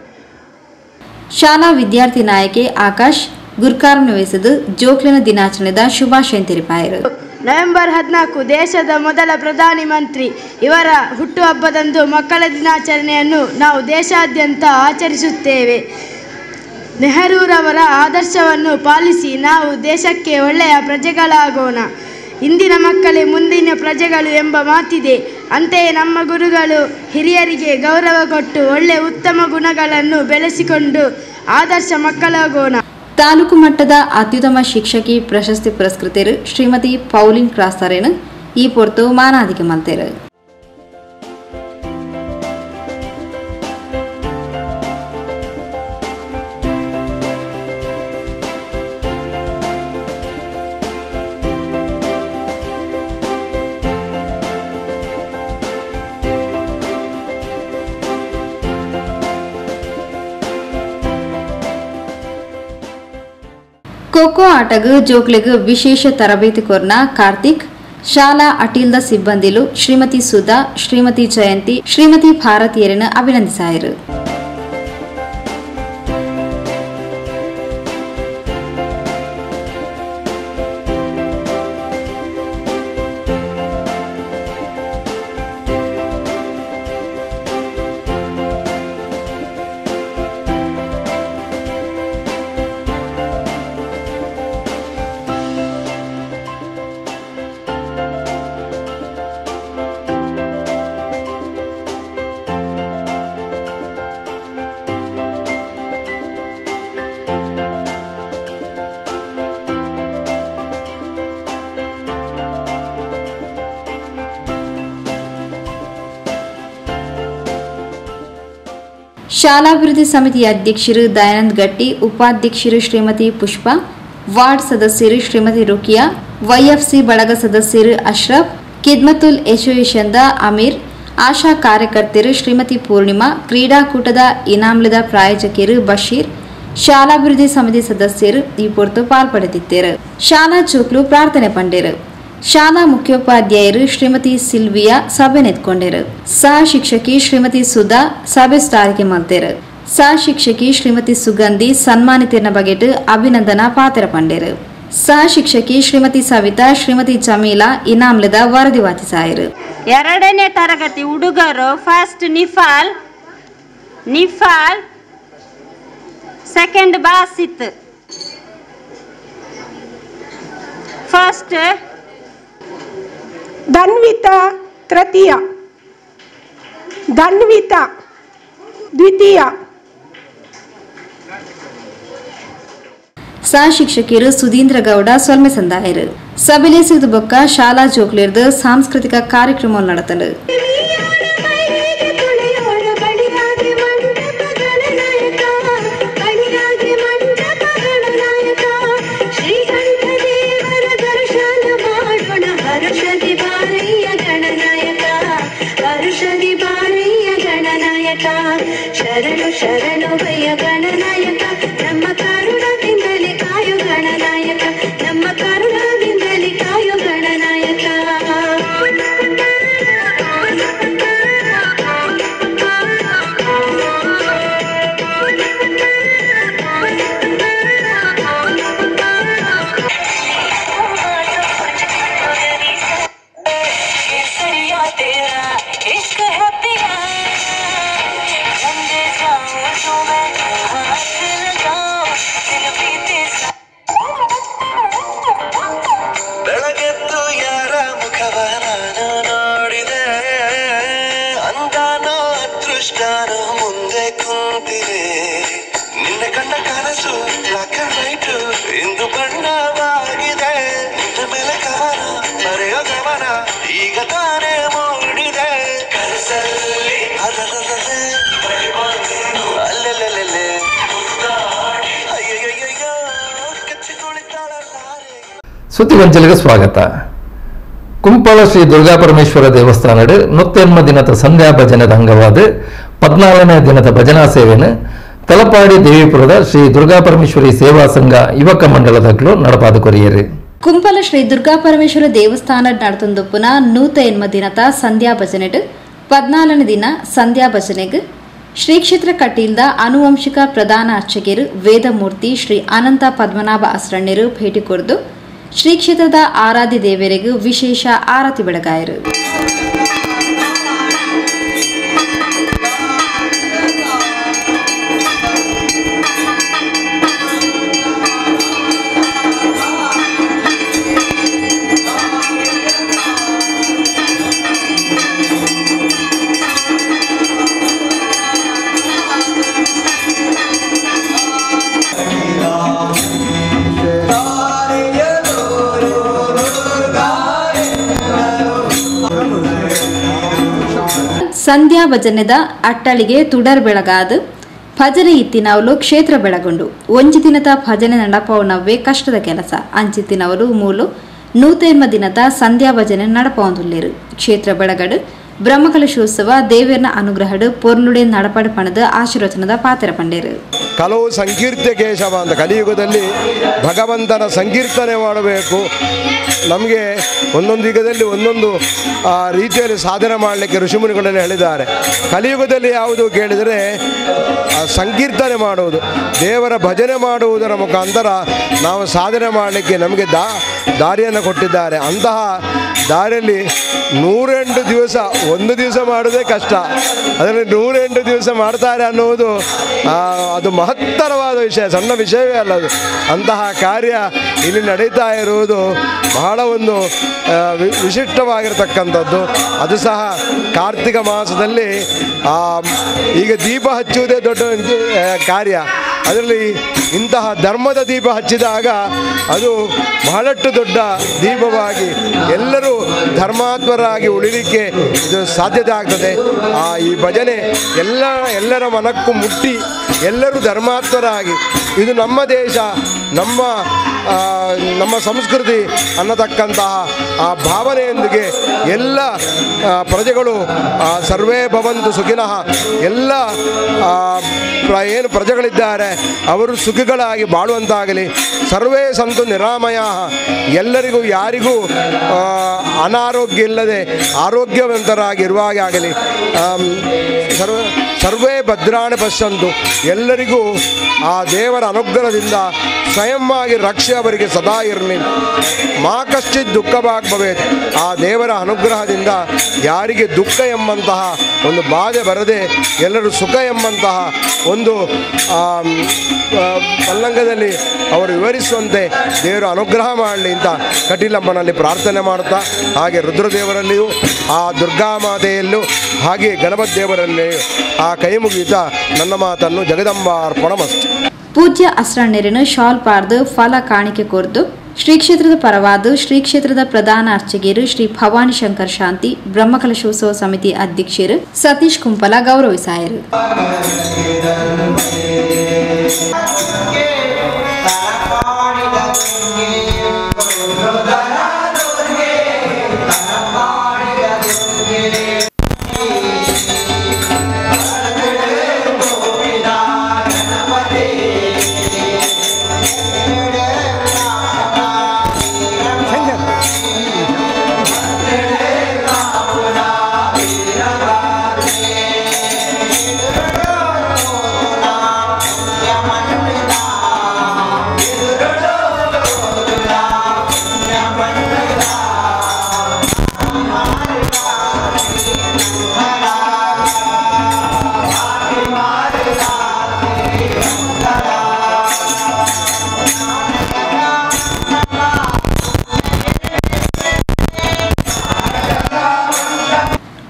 ಶಾಲಾ ವಿದ್ಯಾರ್ಥಿ ನಾಯಕಿ ಆಕಾಶ್ ಗುರ್ಕಾರ್ನಿವಹಿಸಿದ ಜೋಕ್ಲಿನ ದಿನಾಚರಣೆದ ಶುಭಾಶಯ ತಿಳಿಪಾಯರು. ನವೆಂಬರ್ 14 ದೇಶದ ಮೊದಲ ಪ್ರಧಾನಿ ಮಂತ್ರಿ ಇವರ ಹುಟ್ಟುಹಬ್ಬದಂದು ಮಕ್ಕಳ ದಿನಾಚರಣೆಯನ್ನು ನಾವು ದೇಶಾದ್ಯಂತ ಆಚರಿಸುತ್ತೇವೆ. ನೆಹರೂರವರ ಆದರ್ಶವನ್ನು ಪಾಲಿಸಿ ನಾವು ದೇಶಕ್ಕೆ ಒಳ್ಳೆಯ ಪ್ರಜೆಗಳಾಗೋಣ. ಇಂದಿನ ಮಕ್ಕಳೇ ಮುಂದಿನ ಪ್ರಜೆಗಳು ಎಂಬ ಮಾತಿದೆ. ಅಂತೆಯೇ ನಮ್ಮ ಗುರುಗಳು ಹಿರಿಯರಿಗೆ ಗೌರವ ಕೊಟ್ಟು ಒಳ್ಳೆಯ ಉತ್ತಮ ಗುಣಗಳನ್ನು ಬೆಳೆಸಿಕೊಂಡು ಆದರ್ಶ ಮಕ್ಕಳಾಗೋಣ. ತಾಲೂಕು ಮಟ್ಟದ ಅತ್ಯುತ್ತಮ ಶಿಕ್ಷಕಿ ಪ್ರಶಸ್ತಿ ಪುರಸ್ಕೃತರು ಶ್ರೀಮತಿ ಪೌಲಿನ್ ಕ್ರಾಸ್ತರೇನು ಈ ಪೊರ್ತು ಮಾನಾದಿಗೆ ಮಲ್ತೇರು. Kho ಆಟಗ್ ಜೋಕ್ಲೆಗ್ ವಿಶೇಷ ತರಬೇತಿ ಕೊರ್ನ ಕಾರ್ತಿಕ್, ಶಾಲಾ ಅಟೀಲ್ದ ಸಿಬ್ಬಂದಿಲು ಶ್ರೀಮತಿ ಸುಧಾ, ಶ್ರೀಮತಿ ಜಯಂತಿ, ಶ್ರೀಮತಿ ಭಾರತೀಯರನ್ನು ಅಭಿನಂದಿಸಾಯರು. ಶಾಲಾಭಿವೃದ್ಧಿ ಸಮಿತಿಯ ಅಧ್ಯಕ್ಷರು ದಯಾನಂದ್ ಗಟ್ಟಿ, ಉಪಾಧ್ಯಕ್ಷರು ಶ್ರೀಮತಿ ಪುಷ್ಪ, ವಾರ್ಡ್ ಸದಸ್ಯರು ಶ್ರೀಮತಿ ರುಕಿಯಾ, ವೈಎಫ್ಸಿ ಬಳಗ ಸದಸ್ಯರು ಅಶ್ರಫ್, ಕಿದ್ಮತುಲ್ ಅಸೋಸಿಯೇಷನ್ದ ಅಮೀರ್, ಆಶಾ ಕಾರ್ಯಕರ್ತರು ಶ್ರೀಮತಿ ಪೂರ್ಣಿಮಾ, ಕ್ರೀಡಾಕೂಟದ ಇನಾಮ್ಲದ ಪ್ರಾಯೋಜಕರು ಬಶೀರ್, ಶಾಲಾಭಿವೃದ್ಧಿ ಸಮಿತಿ ಸದಸ್ಯರು ಈ ಪೊರ್ತು ಪಾಲ್ಪಡೆದಿದ್ದರು. ಶಾಲಾ ಚೋಕ್ಲು ಪ್ರಾರ್ಥನೆ ಪಂಡೇರು. ಶಾಲಾ ಮುಖ್ಯೋಪಾಧ್ಯಾಯರು ಶ್ರೀಮತಿ ಸಿಲ್ವಿಯಾ ಸಭೆ ನೆತ್ಕೊಂಡರು. ಸಹ ಶಿಕ್ಷಕಿ ಶ್ರೀಮತಿ ಸುಧಾ ಸಭೆ ಸ್ಟಾರಿಗೆ ಮಲ್ತೇರು. ಸಹ ಶಿಕ್ಷಕಿ ಶ್ರೀಮತಿ ಸುಗಂಧಿ ಸನ್ಮಾನಿತರನ ಬಗೆಟ್ ಅಭಿನಂದನಾ ಪಾತ್ರ ಪಂಡೇರು. ಸಹ ಶಿಕ್ಷಕಿ ಶ್ರೀಮತಿ ಸವಿತಾ, ಶ್ರೀಮತಿ ಜಮೀಲಾ ಇನಾಮ್ಲದ ವರದಿ ವಾಚಿಸಾಯರು. ಎರಡನೇ ತರಗತಿ ಹುಡುಗರು first Nifal, Nifal second Basith, first Dhanvitha ತೃತೀಯ, ಧನ್ವಿತಾ ದ್ವಿತೀಯ. ಸಹ ಶಿಕ್ಷಕಿಯರು ಸುಧೀಂದ್ರ ಗೌಡ ಸೊಲ್ಮೆ ಸಂದಾಯರು. ಸಭೆಲೆ ಸಿರಿದು ಬೊಕ್ಕ ಶಾಲಾ ಜೋಕ್ಲಿರ್ದು ಸಾಂಸ್ಕೃತಿಕ ಕಾರ್ಯಕ್ರಮ ನಡೆತಲು. ಸುದ್ದಿಗೊಂಚಲಿಗೆ ಸ್ವಾಗತ. ಕುಂಪಳ ಶ್ರೀ ದುರ್ಗಾಪರಮೇಶ್ವರ ದೇವಸ್ಥಾನಡು 108 ದಿನದ ಸಂಧ್ಯಾ ಭಜನದ ಅಂಗವಾದ 14ನೇ ದಿನದ ಭಜನಾ ಸೇವೆಯನ್ನು ತಲಪಾಡಿ ದೇವಿಪುರದ ಶ್ರೀ ದುರ್ಗಾಪರಮೇಶ್ವರಿ ಸೇವಾ ಸಂಘ ಯುವಕ ಮಂಡಲದಗಳು ನಡಪಾದ ಕೊರಿಯರು. ಕುಂಪಲ ಶ್ರೀ ದುರ್ಗಾಪರಮೇಶ್ವರ ದೇವಸ್ಥಾನ ನಡೆತೊಂದು ಪುನಃ 108 ದಿನದ ಸಂಧ್ಯಾ ಭಜನೆಡು 14ನೇ ದಿನ ಸಂಧ್ಯಾ ಭಜನೆಗೆ ಶ್ರೀ ಕ್ಷೇತ್ರ ಕಟೀಲ್ದ ಆನುವಂಶಿಕ ಪ್ರಧಾನ ಅರ್ಚಕರು ವೇದಮೂರ್ತಿ ಶ್ರೀ ಅನಂತ ಪದ್ಮನಾಭ ಅಸ್ರಣ್ಯರು ಭೇಟಿ ಕೊರದು ಶ್ರೀ ಕ್ಷೇತ್ರದ ಆರಾಧ್ಯ ದೇವರಿಗೂ ವಿಶೇಷ ಆರತಿ ಬೆಳಗಾಯರು. ಸಂಧ್ಯಾ ಭಜನೆದ ಅಟ್ಟಳಿಗೆ ತುಡರ್ ಬೆಳಗಾದು ಭಜನೆ ಇತ್ತಿನವಲು ಕ್ಷೇತ್ರ ಬೆಳಗೊಂಡು ಒಂಜಿ ದಿನದ ಭಜನೆ ನಡಪವನವೇ ಕಷ್ಟದ ಕೆಲಸ. ಅಂಚಿತ್ತಿನವರು ಮೂಲು 108 ದಿನದ ಸಂಧ್ಯಾ ಭಜನೆ ನಡಪವಂದುಲ್ಲೇರು. ಕ್ಷೇತ್ರ ಬೆಳಗಡು ಬ್ರಹ್ಮಕಲಶೋತ್ಸವ ದೇವೇರ್ನ ಅನುಗ್ರಹಡು ಪೊರ್ಲುಡೆ ನಡಪಡು ಪಣದ ಆಶೀರ್ವಚನದ ಪಾತ್ರ ಪಂಡೇರು. ಕಲವು ಸಂಕೀರ್ತ್ಯ ಕೇಶವ ಅಂತ ಕಲಿಯುಗದಲ್ಲಿ ಭಗವಂತನ ಸಂಕೀರ್ತನೆ ಮಾಡಬೇಕು. ನಮಗೆ ಒಂದೊಂದು ಯುಗದಲ್ಲಿ ಒಂದೊಂದು ರೀತಿಯಲ್ಲಿ ಸಾಧನೆ ಮಾಡಲಿಕ್ಕೆ ಋಷಿಮುನಿಗಳಲ್ಲಿ ಹೇಳಿದ್ದಾರೆ. ಕಲಿಯುಗದಲ್ಲಿ ಯಾವುದು ಕೇಳಿದರೆ ಸಂಕೀರ್ತನೆ ಮಾಡುವುದು, ದೇವರ ಭಜನೆ ಮಾಡುವುದರ ಮುಖಾಂತರ ನಾವು ಸಾಧನೆ ಮಾಡಲಿಕ್ಕೆ ನಮಗೆ ದಾರಿಯನ್ನು ಕೊಟ್ಟಿದ್ದಾರೆ. ಅಂತಹ ದಾರಿಯಲ್ಲಿ 108 ದಿವಸ, ಒಂದು ದಿವಸ ಮಾಡೋದೇ ಕಷ್ಟ, ಅದರಲ್ಲಿ 108 ದಿವಸ ಮಾಡ್ತಾರೆ ಅನ್ನುವುದು ಅದು ಮಹತ್ತರವಾದ ವಿಷಯ, ಸಣ್ಣ ವಿಷಯವೇ ಅಲ್ಲ ಅದು. ಅಂತಹ ಕಾರ್ಯ ಇಲ್ಲಿ ನಡೀತಾ ಇರುವುದು ಬಹಳ ಒಂದು ವಿಶಿಷ್ಟವಾಗಿರತಕ್ಕಂಥದ್ದು. ಅದು ಸಹ ಕಾರ್ತಿಕ ಮಾಸದಲ್ಲಿ ಈಗ ದೀಪ ಹಚ್ಚುವುದೇ ದೊಡ್ಡ ಕಾರ್ಯ. ಅದರಲ್ಲಿ ಇಂತಹ ಧರ್ಮದ ದೀಪ ಹಚ್ಚಿದಾಗ ಅದು ಬಹಳಷ್ಟು ದೊಡ್ಡ ದೀಪವಾಗಿ ಎಲ್ಲರೂ ಧರ್ಮಾತ್ಮರಾಗಿ ಉಳಿಲಿಕ್ಕೆ ಇದು ಸಾಧ್ಯತೆ ಆಗ್ತದೆ. ಈ ಭಜನೆ ಎಲ್ಲರ ಮನಕ್ಕೂ ಮುಟ್ಟಿ ಎಲ್ಲರೂ ಧರ್ಮಾತ್ಮರಾಗಿ ಇದು ನಮ್ಮ ದೇಶ, ನಮ್ಮ ನಮ್ಮ ಸಂಸ್ಕೃತಿ ಅನ್ನತಕ್ಕಂತಹ ಆ ಭಾವನೆಯೊಂದಿಗೆ ಎಲ್ಲ ಪ್ರಜೆಗಳು ಸರ್ವೇ ಭವಂತು ಸುಖಿನಃ, ಎಲ್ಲ ಏನು ಪ್ರಜೆಗಳಿದ್ದಾರೆ ಅವರು ಸುಖಿಗಳಾಗಿ ಬಾಳುವಂತಾಗಲಿ. ಸರ್ವೇ ಸಂತು ನಿರಾಮಯ, ಎಲ್ಲರಿಗೂ ಯಾರಿಗೂ ಅನಾರೋಗ್ಯ ಇಲ್ಲದೆ ಆರೋಗ್ಯವಂತರಾಗಿ ಇರುವಾಗೆ ಆಗಲಿ. ಸರ್ವೇ ಭದ್ರಾಣಿ ಪಶ್ಯಂತು, ಎಲ್ಲರಿಗೂ ಆ ದೇವರ ಅನುಗ್ರಹದಿಂದ ಸ್ವಯಂವಾಗಿ ರಕ್ಷೆ ಅವರಿಗೆ ಸದಾ ಇರಲಿ. ಮಾ ಕಶ್ಚಿತ್ ದುಃಖ ಭಾಗ್ ಭವೇತ್, ಆ ದೇವರ ಅನುಗ್ರಹದಿಂದ ಯಾರಿಗೆ ದುಃಖ ಎಂಬಂತಹ ಒಂದು ಬಾಧೆ ಬರದೆ ಎಲ್ಲರೂ ಸುಖ ಎಂಬಂತಹ ಒಂದು ಪಲ್ಲಂಗದಲ್ಲಿ ಅವರು ವಿವರಿಸುವಂತೆ ದೇವರು ಅನುಗ್ರಹ ಮಾಡಲಿ ಅಂತ ಕಟೀಲಮ್ಮನಲ್ಲಿ ಪ್ರಾರ್ಥನೆ ಮಾಡುತ್ತಾ, ಹಾಗೆ ರುದ್ರದೇವರಲ್ಲಿಯೂ ಆ ದುರ್ಗಾಮಾತೆಯಲ್ಲೂ ಹಾಗೆ ಗಣಪತಿ ದೇವರಲ್ಲಿಯೂ ಆ ಕೈ ಮುಗಿಯುತ್ತಾ ನನ್ನ ಮಾತನ್ನು ಜಗದಂಬಾರ್ಪಣಮಸ್ತು. ಪೂಜ್ಯ ಅಸ್ರಣ್ಣರನ್ನು ಶಾಲ್ ಪಾರ್ದು ಫಲ ಕಾಣಿಕೆ ಕೋರ್ದು ಶ್ರೀ ಕ್ಷೇತ್ರದ ಪರವಾದ ಶ್ರೀ ಕ್ಷೇತ್ರದ ಪ್ರಧಾನ ಅರ್ಚಕರು ಶ್ರೀ ಭವಾನಿ ಶಂಕರ್ ಶಾಂತಿ, ಬ್ರಹ್ಮಕಲಶೋತ್ಸವ ಸಮಿತಿ ಅಧ್ಯಕ್ಷರು ಸತೀಶ್ ಕುಂಪಲ ಗೌರವಿಸಾಯರು.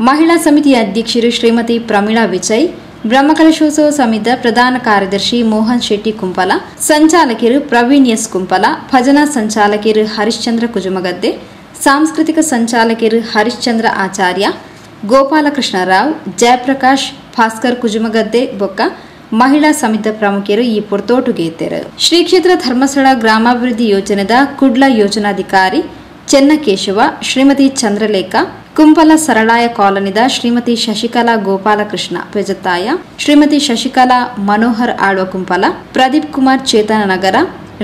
ಮಹಿಳಾ ಸಮಿತಿಯ ಅಧ್ಯಕ್ಷರು ಶ್ರೀಮತಿ ಪ್ರಮೀಳಾ ವಿಜಯ್, ಬ್ರಹ್ಮಕಲಶೋತ್ಸವ ಸಮಿತಿಯ ಪ್ರಧಾನ ಕಾರ್ಯದರ್ಶಿ ಮೋಹನ್ ಶೆಟ್ಟಿ ಕುಂಪಲ, ಸಂಚಾಲಕರು ಪ್ರವೀಣ್ ಎಸ್ ಕುಂಪಲ, ಭಜನಾ ಸಂಚಾಲಕರು ಹರಿಶ್ಚಂದ್ರ ಕುಜುಮಗದ್ದೆ, ಸಾಂಸ್ಕೃತಿಕ ಸಂಚಾಲಕರು ಹರಿಶ್ಚಂದ್ರ ಆಚಾರ್ಯ, ಗೋಪಾಲಕೃಷ್ಣರಾವ್, ಜಯಪ್ರಕಾಶ್, ಭಾಸ್ಕರ್ ಕುಜುಮಗದ್ದೆ ಬೊಕ್ಕ ಮಹಿಳಾ ಸಮಿತಿಯ ಪ್ರಮುಖರು ಈ ಪುರ್ತೋಟುಗೇತೆರು. ಶ್ರೀ ಕ್ಷೇತ್ರ ಧರ್ಮಸ್ಥಳ ಗ್ರಾಮಾಭಿವೃದ್ಧಿ ಯೋಜನೆದ ಕುಡ್ಲ ಯೋಜನಾಧಿಕಾರಿ ಚೆನ್ನಕೇಶವ, ಶ್ರೀಮತಿ ಚಂದ್ರಲೇಖಾ, ಕುಂಪಲ ಸರಳಾಯ ಕಾಲೋನಿದ ಶ್ರೀಮತಿ ಶಶಿಕಲಾ ಗೋಪಾಲಕೃಷ್ಣ ಪೆಜತ್ತಾಯ, ಶ್ರೀಮತಿ ಶಶಿಕಲಾ ಮನೋಹರ್ ಆಳ್ವ ಕುಂಪಲ, ಪ್ರದೀಪ್ ಕುಮಾರ್ ಚೇತನನಗರ,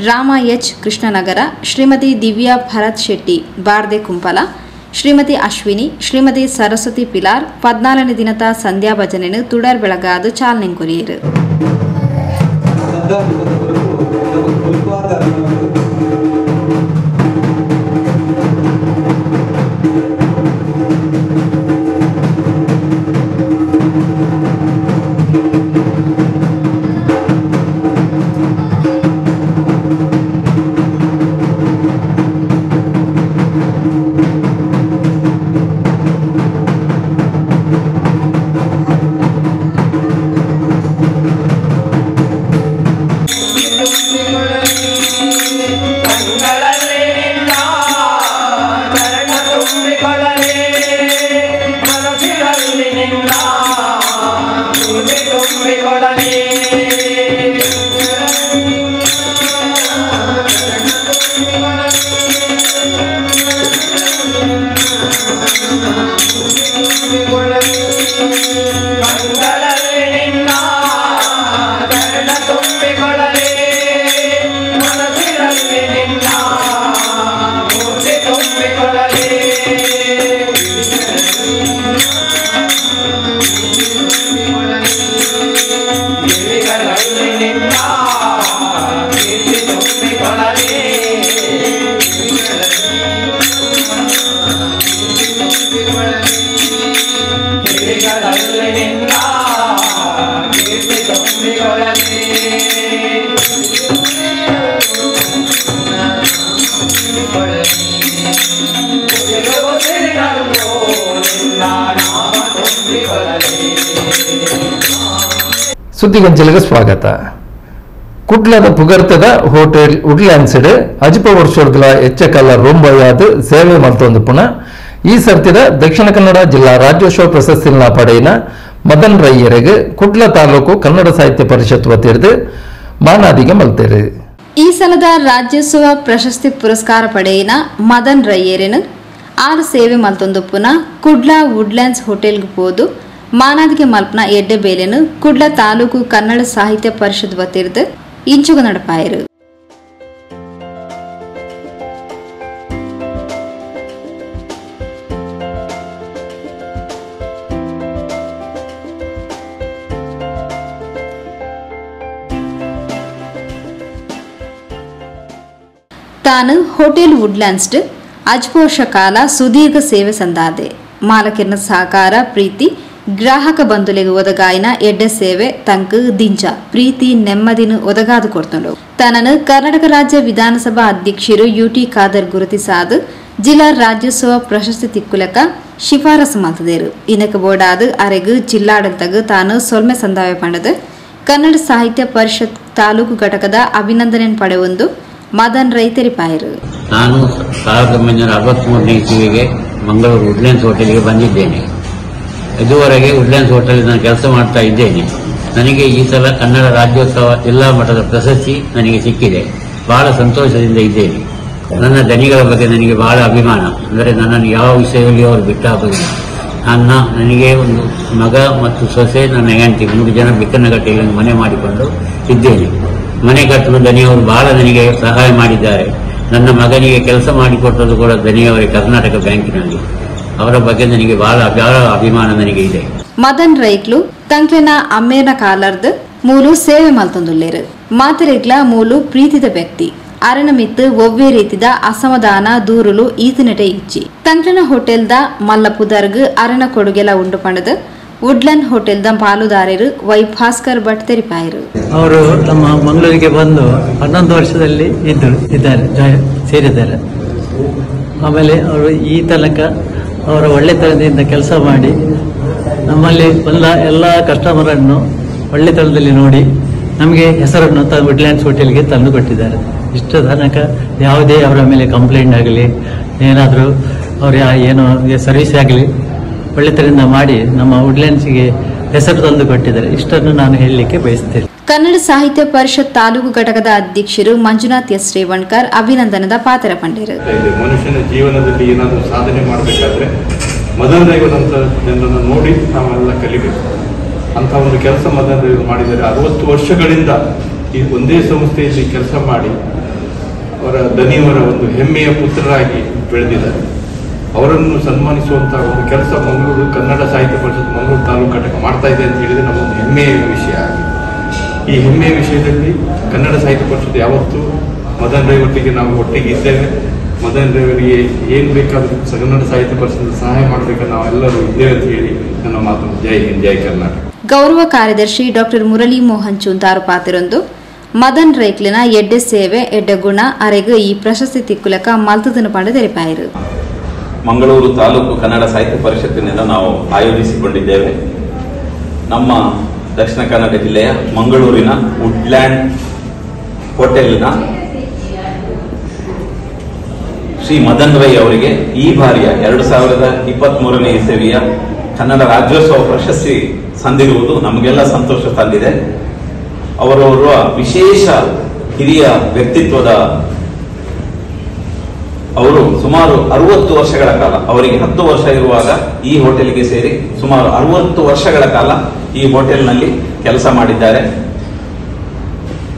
ರಾಮ ಎಚ್ ಕೃಷ್ಣನಗರ, ಶ್ರೀಮತಿ ದಿವ್ಯಾ ಭರತ್ ಶೆಟ್ಟಿ ಬಾರ್ದೆ ಕುಂಪಲ, ಶ್ರೀಮತಿ ಅಶ್ವಿನಿ, ಶ್ರೀಮತಿ ಸರಸ್ವತಿ ಪಿಲಾರ್ 14ನೇ ದಿನದ ಸಂಧ್ಯಾ ಭಜನೆಯನ್ನು ತುಡರ್ ಬೆಳಗಾದು ಚಾಲನೆ ಕೊರಿಯರು. ತುಂಬಿಕೊಳ್ಳಲಿ. ಸುದ್ದಿಗೊಂಚಲಿಗೆ ಸ್ವಾಗತ. ಕುಡ್ಲದ ಪುಗರ್ತದ ಹೋಟೆಲ್ ವುಡ್ಲ್ಯಾಂಡ್ಸ್ಡ್ ಅಜಿಪ ವರ್ಷದ ಎಚ್ಚಕಾಲ ರೋಂಬಯಾದ ಸೇವೆ ಮಲ್ತೊಂದು ಪುನಃ ಈ ಸರ್ತಿದ ದಕ್ಷಿಣ ಕನ್ನಡ ಜಿಲ್ಲಾ ರಾಜ್ಯೋತ್ಸವ ಪ್ರಶಸ್ತಿನ ಪಡೆಯಿನ ಮದನ್ ರೈಯರಿಗೆ ಕುಡ್ಲ ತಾಲೂಕು ಕನ್ನಡ ಸಾಹಿತ್ಯ ಪರಿಷತ್ ವತಿರ್ದು ಮಾನಾದಿಗೆ ಮಲ್ತೇರು. ಈ ಸಲದ ರಾಜ್ಯೋತ್ಸವ ಪ್ರಶಸ್ತಿ ಪುರಸ್ಕಾರ ಪಡೆಯಿನ ಮದನ್ ರೈಯರೇನು ಆರು ಸೇವೆ ಮಲ್ತೊಂದು ಪುನಃ ಕುಡ್ಲ ವುಡ್ಲ್ಯಾಂಡ್ಸ್ ಹೋಟೆಲ್ಗೆ ಪೋದು ಮಾನಾದಿಗೆ ಮಲ್ಪನ ಎಡ್ಡೆ ಬೇಲೆನು ಕುಡ್ಲ ತಾಲೂಕು ಕನ್ನಡ ಸಾಹಿತ್ಯ ಪರಿಷತ್ ವತಿರ್ದು ಇಂಚುಗ ನಡಪಾಯರು. ತಾನು ಹೋಟೆಲ್ ವುಡ್ಲ್ಯಾಂಡ್ಸ್ ಅಜ್ಪೋಷ ಕಾಲ ಸುದೀರ್ಘ ಸೇವೆ ಸಂದಾದೆ. ಮಾಲಕಿನ ಸಹಕಾರ ಪ್ರೀತಿ ಗ್ರಾಹಕ ಬಂಧುಲೆಗೆ ಒದಗಾಯಿನ ಎಡ್ಡೆ ಸೇವೆ ತಂಕು ದಿಂಚ ಪ್ರೀತಿ ನೆಮ್ಮದಿನ ಒದಗಾದು ಕೊಡ್ತಂಡು. ತನ್ನನ್ನು ಕರ್ನಾಟಕ ರಾಜ್ಯ ವಿಧಾನಸಭಾ ಅಧ್ಯಕ್ಷರು ಯುಟಿ ಖಾದರ್ ಗುರುತಿಸಾದು ಜಿಲ್ಲಾ ರಾಜ್ಯೋತ್ಸವ ಪ್ರಶಸ್ತಿ ತಿಕ್ಕುಲಕ ಶಿಫಾರಸು ಮಾಡ್ತದೇರು. ಇನಕ ಬೋರ್ಡಾದ ಅರೆಗು ಜಿಲ್ಲಾಡಳಿತಗು ತಾನು ಸೊಲ್ಮೆ ಸಂದಾಯ ಪಂಡದು ಕನ್ನಡ ಸಾಹಿತ್ಯ ಪರಿಷತ್ ತಾಲೂಕು ಘಟಕದ ಅಭಿನಂದನೆ ಪಡೆಯೊಂದು ಮದನ್ ರೈ ತೆರಿಪಾಯರು. ನಾನು 1963ನೇ ಇಸುವಿಗೆ ಮಂಗಳೂರು ವುಡ್ಲ್ಯಾಂಡ್ಸ್ ಹೋಟೆಲ್ಗೆ ಬಂದಿದ್ದೇನೆ. ಇದುವರೆಗೆ ವುಡ್ಲ್ಯಾಂಡ್ಸ್ ಹೋಟೆಲ್ ನಾನು ಕೆಲಸ ಮಾಡ್ತಾ ಇದ್ದೇನೆ. ನನಗೆ ಈ ಸಲ ಕನ್ನಡ ರಾಜ್ಯೋತ್ಸವ ಜಿಲ್ಲಾ ಮಟ್ಟದ ಪ್ರಶಸ್ತಿ ನನಗೆ ಸಿಕ್ಕಿದೆ. ಬಹಳ ಸಂತೋಷದಿಂದ ಇದ್ದೇನೆ. ನನ್ನ ದನಿಗಳ ಬಗ್ಗೆ ನನಗೆ ಬಹಳ ಅಭಿಮಾನ. ಅಂದರೆ ನನ್ನನ್ನು ಯಾವ ವಿಷಯದಲ್ಲಿ ಅವರು ಬಿಟ್ಟಾಗುವುದಿಲ್ಲ. ನನಗೆ ಒಂದು ಮಗ ಮತ್ತು ಸೊಸೆ, ನನ್ನ ಹೆಂಡತಿ, 3 ಜನ ಬಿಕ್ಕನಗಟ್ಟೆಯಲ್ಲಿ ಮನೆ ಮಾಡಿಕೊಂಡು ಇದ್ದೇನೆ. ಮನೆ ಕಟ್ಟಲು ದನಿಯವರು ಬಹಳ ನನಗೆ ಸಹಾಯ ಮಾಡಿದ್ದಾರೆ. ನನ್ನ ಮಗನಿಗೆ ಕೆಲಸ ಮಾಡಿಕೊಟ್ಟದ್ದು ಕೂಡ ದನಿಯವರೇ ಕರ್ನಾಟಕ ಬ್ಯಾಂಕಿನಲ್ಲಿ. ಅವರ ಬಗ್ಗೆ ನನಗೆ ಬಹಳ ಅಭಿಮಾನ ನನಗೆ ಇದೆ. ಮದನ್ ರೈಕ್ಲು ತಂಕ್ಲೆನ ಅಮ್ಮೇನ ಕಾಲರ್ದ್ ಮೂಲು ಸೇವೆ ಮಲ್ತೊಂದುಲ್ಲೇರು. ಮಾತರೆಗ್ಲ ಮೂಲು ಪ್ರೀತಿದ ವ್ಯಕ್ತಿ. ಅರಣ ಮಿತ್ತು ಒವ್ವೇ ರೀತಿದ ಅಸಮಾಧಾನ ದೂರುಲು ಈತನೆಟೆ ಇಚ್ಚಿ. ತಂಕ್ಲೆನ ಹೋಟೆಲ್ದ ಮಲ್ಲ ಪುದರ್ಗ್ ಅರಣ ಕೊಡುಗೆಲ ಉಂಡು ಪಂಡದು ವುಡ್ಲ್ಯಾಂಡ್ ಹೋಟೆಲ್ದ ಪಾಲುದಾರರು ವೈ ಭಾಸ್ಕರ್ ಭಟ್ ತೆರಿಪಾಯರು. ಅವರು ನಮ್ಮ ಮಂಗಳೂರಿಗೆ ಬಂದು 11 ವರ್ಷದಲ್ಲಿ ಇದ್ದಾರೆ, ಸೇರಿದ್ದಾರೆ. ಆಮೇಲೆ ಅವರು ಈ ತನಕ ಅವರ ಒಳ್ಳೆತನದಿಂದ ಕೆಲಸ ಮಾಡಿ ನಮ್ಮಲ್ಲಿ ಬಂದ ಎಲ್ಲ ಕಸ್ಟಮರನ್ನು ಒಳ್ಳೆತನದಲ್ಲಿ ನೋಡಿ ನಮಗೆ ಹೆಸರನ್ನು ವುಡ್ಲ್ಯಾಂಡ್ಸ್ ಹೋಟೆಲ್ಗೆ ತಂದು ಕೊಟ್ಟಿದ್ದಾರೆ. ಇಷ್ಟು ತನಕ ಯಾವುದೇ ಅವರ ಮೇಲೆ ಕಂಪ್ಲೇಂಟ್ ಆಗಲಿ, ಏನಾದರೂ ಅವರ ಏನೋ ಸರ್ವಿಸ್ ಆಗಲಿ ಒಳ್ಳೆತನದಿಂದ ಮಾಡಿ ನಮ್ಮ ವುಡ್ಲ್ಯಾಂಡ್ಸ್ಗೆ ಹೆಸರು ತಂದು ಕೊಟ್ಟಿದ್ದಾರೆ. ಇಷ್ಟನ್ನು ನಾನು ಹೇಳಲಿಕ್ಕೆ ಬಯಸ್ತೇನೆ. ಕನ್ನಡ ಸಾಹಿತ್ಯ ಪರಿಷತ್ ತಾಲೂಕು ಘಟಕದ ಅಧ್ಯಕ್ಷರು ಮಂಜುನಾಥ್ ಎಸ್ ರೇವಣ್ಕರ್ ಅಭಿನಂದನದ ಪಾತ್ರ ಪಂಡರು. ಮನುಷ್ಯನ ಜೀವನದಲ್ಲಿ ಏನಾದರೂ ಸಾಧನೆ ಮಾಡಬೇಕಾದ್ರೆ ಮದನ್ ರೈವರಂತ ಜನರನ್ನು ನೋಡಿ ನಾವೆಲ್ಲ ಕಲಿಬೇಕು. ಅಂತ ಒಂದು ಕೆಲಸ ಮದನ್ ರೈವರು ಮಾಡಿದ್ದಾರೆ. 60 ವರ್ಷಗಳಿಂದ ಈ ಒಂದೇ ಸಂಸ್ಥೆಯಲ್ಲಿ ಕೆಲಸ ಮಾಡಿ ಅವರ ದನಿಯವರ ಒಂದು ಹೆಮ್ಮೆಯ ಪುತ್ರರಾಗಿ ಬೆಳೆದಿದ್ದಾರೆ. ಅವರನ್ನು ಸನ್ಮಾನಿಸುವಂತಹ ಒಂದು ಕೆಲಸ ಮಂಗಳೂರು ಕನ್ನಡ ಸಾಹಿತ್ಯ ಪರಿಷತ್ ಮಂಗಳೂರು ತಾಲೂಕು ಘಟಕ ಮಾಡ್ತಾ ಇದೆ ಅಂತ ಹೇಳಿದರೆ ನಮ್ಮೊಂದು ಹೆಮ್ಮೆಯ ವಿಷಯ ಆಗಿದೆ. ಈ ಹೆಮ್ಮೆಯ ವಿಷಯದಲ್ಲಿ ಕನ್ನಡ ಸಾಹಿತ್ಯ ಪರಿಷತ್ ಯಾವತ್ತೂ ಮದನ್ ರೈ ಒಟ್ಟಿಗೆ ನಾವು ಒಟ್ಟಿಗೆ ಇದ್ದೇವೆ. ಮದನ್ ರೈ ಅವರಿಗೆ ಏನು ಬೇಕಾದರೂ ಕನ್ನಡ ಸಾಹಿತ್ಯ ಪರಿಷತ್ ಸಹಾಯ ಮಾಡಬೇಕು, ನಾವೆಲ್ಲರೂ ಇದ್ದೇವೆ ಅಂತ ಹೇಳಿ ನನ್ನ ಮಾತು. ಜೈ ಹಿಂದ್, ಜೈ ಕರ್ನಾಟಕ. ಗೌರವ ಕಾರ್ಯದರ್ಶಿ ಡಾಕ್ಟರ್ ಮುರಳಿ ಮೋಹನ್ ಚುಂತಾರು ಪಾತಿರೊಂದು ಮದನ್ ರೈಕ್ಲಿನ ಎಡ್ಡೆ ಸೇವೆ ಎಡ್ಡೆ ಗುಣ ಅರೆಗು ಈ ಪ್ರಶಸ್ತಿ ತಿಕ್ಕುಲಕ ಮಲ್ತದನ್ನು ಪಂಡ ತೆರಿಪಾಯರು. ಮಂಗಳೂರು ತಾಲೂಕು ಕನ್ನಡ ಸಾಹಿತ್ಯ ಪರಿಷತ್ತಿನಿಂದ ನಾವು ಆಯೋಜಿಸಿಕೊಂಡಿದ್ದೇವೆ. ನಮ್ಮ ದಕ್ಷಿಣ ಕನ್ನಡ ಜಿಲ್ಲೆಯ ಮಂಗಳೂರಿನ ವುಡ್ಲ್ಯಾಂಡ್ ಹೋಟೆಲ್ನ ಶ್ರೀ ಮದನ್ ರೈ ಅವರಿಗೆ ಈ ಬಾರಿಯ 2023ನೇ ಇಸವಿಯ ಕನ್ನಡ ರಾಜ್ಯೋತ್ಸವ ಪ್ರಶಸ್ತಿ ಸಂದಿರುವುದು ನಮಗೆಲ್ಲ ಸಂತೋಷ ತಂದಿದೆ. ಅವರವರ ವಿಶೇಷ ಹಿರಿಯ ವ್ಯಕ್ತಿತ್ವದ ಅವರು ಸುಮಾರು 60 ವರ್ಷಗಳ ಕಾಲ, ಅವರಿಗೆ 10 ವರ್ಷ ಇರುವಾಗ ಈ ಹೋಟೆಲ್ಗೆ ಸೇರಿ ಸುಮಾರು 60 ವರ್ಷಗಳ ಕಾಲ ಈ ಹೋಟೆಲ್ನಲ್ಲಿ ಕೆಲಸ ಮಾಡಿದ್ದಾರೆ.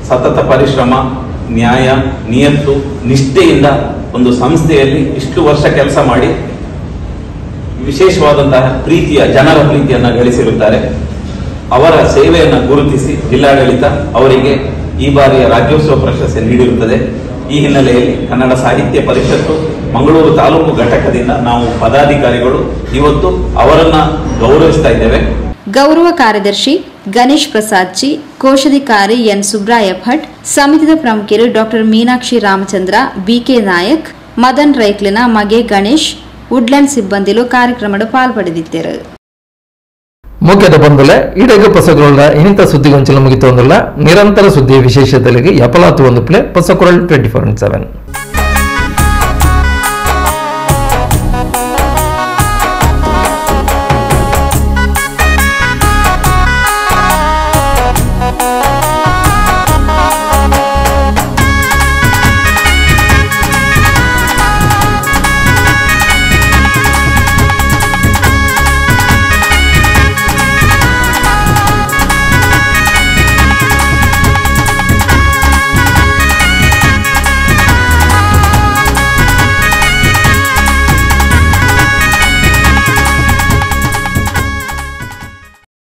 ಸತತ ಪರಿಶ್ರಮ, ನ್ಯಾಯ, ನಿಯತ್ತು, ನಿಷ್ಠೆಯಿಂದ ಒಂದು ಸಂಸ್ಥೆಯಲ್ಲಿ ಇಷ್ಟು ವರ್ಷ ಕೆಲಸ ಮಾಡಿ ವಿಶೇಷವಾದಂತಹ ಪ್ರೀತಿಯ, ಜನರ ಪ್ರೀತಿಯನ್ನು ಗಳಿಸಿರುತ್ತಾರೆ. ಅವರ ಸೇವೆಯನ್ನು ಗುರುತಿಸಿ ಜಿಲ್ಲಾಡಳಿತ ಅವರಿಗೆ ಈ ಬಾರಿಯ ರಾಜ್ಯೋತ್ಸವ ಪ್ರಶಸ್ತಿ ನೀಡಿರುತ್ತದೆ. ಈ ಹಿನ್ನೆಲೆಯಲ್ಲಿ ಕನ್ನಡ ಸಾಹಿತ್ಯ ಪರಿಷತ್ತು ಮಂಗಳೂರು ತಾಲೂಕು ಘಟಕದಿಂದ ನಾವು ಪದಾಧಿಕಾರಿಗಳು ಇವತ್ತು ಅವರನ್ನ ಗೌರವಿಸ್ತಾ ಇದ್ದೇವೆ. ಗೌರವ ಕಾರ್ಯದರ್ಶಿ ಗಣೇಶ್ ಪ್ರಸಾದ್ ಜಿ, ಕೋಶಾಧಿಕಾರಿ ಎನ್ ಸುಬ್ರಾಯ ಭಟ್, ಸಮಿತಿದ ಪ್ರಮುಖರು ಡಾಕ್ಟರ್ ಮೀನಾಕ್ಷಿ ರಾಮಚಂದ್ರ, ಬಿಕೆ ನಾಯಕ್, ಮದನ್ ರೈಕ್ಲಿನ ಮಗೆ ಗಣೇಶ್, ವುಡ್ಲ್ಯಾಂಡ್ ಸಿಬ್ಬಂದಿಲು ಕಾರ್ಯಕ್ರಮದ ಪಾಲ್ಪಡೆದಿದ್ದರು. ಮುಖ್ಯದ ಬಂಧುಲೆ ಇಡಗ ಪಸಕುರಳ ಇನ್ನಿತ ಸುದ್ದಿಗೊಂಚಲು ಮುಗಿತೊಂದುಲ್ಲ. ನಿರಂತರ ಸುದ್ದಿ ವಿಶೇಷತೆಗೆ ಯಪಲಾತು ಒಂದು ಪ್ಲೇ ಪಸಕುರಳ್ 24/7.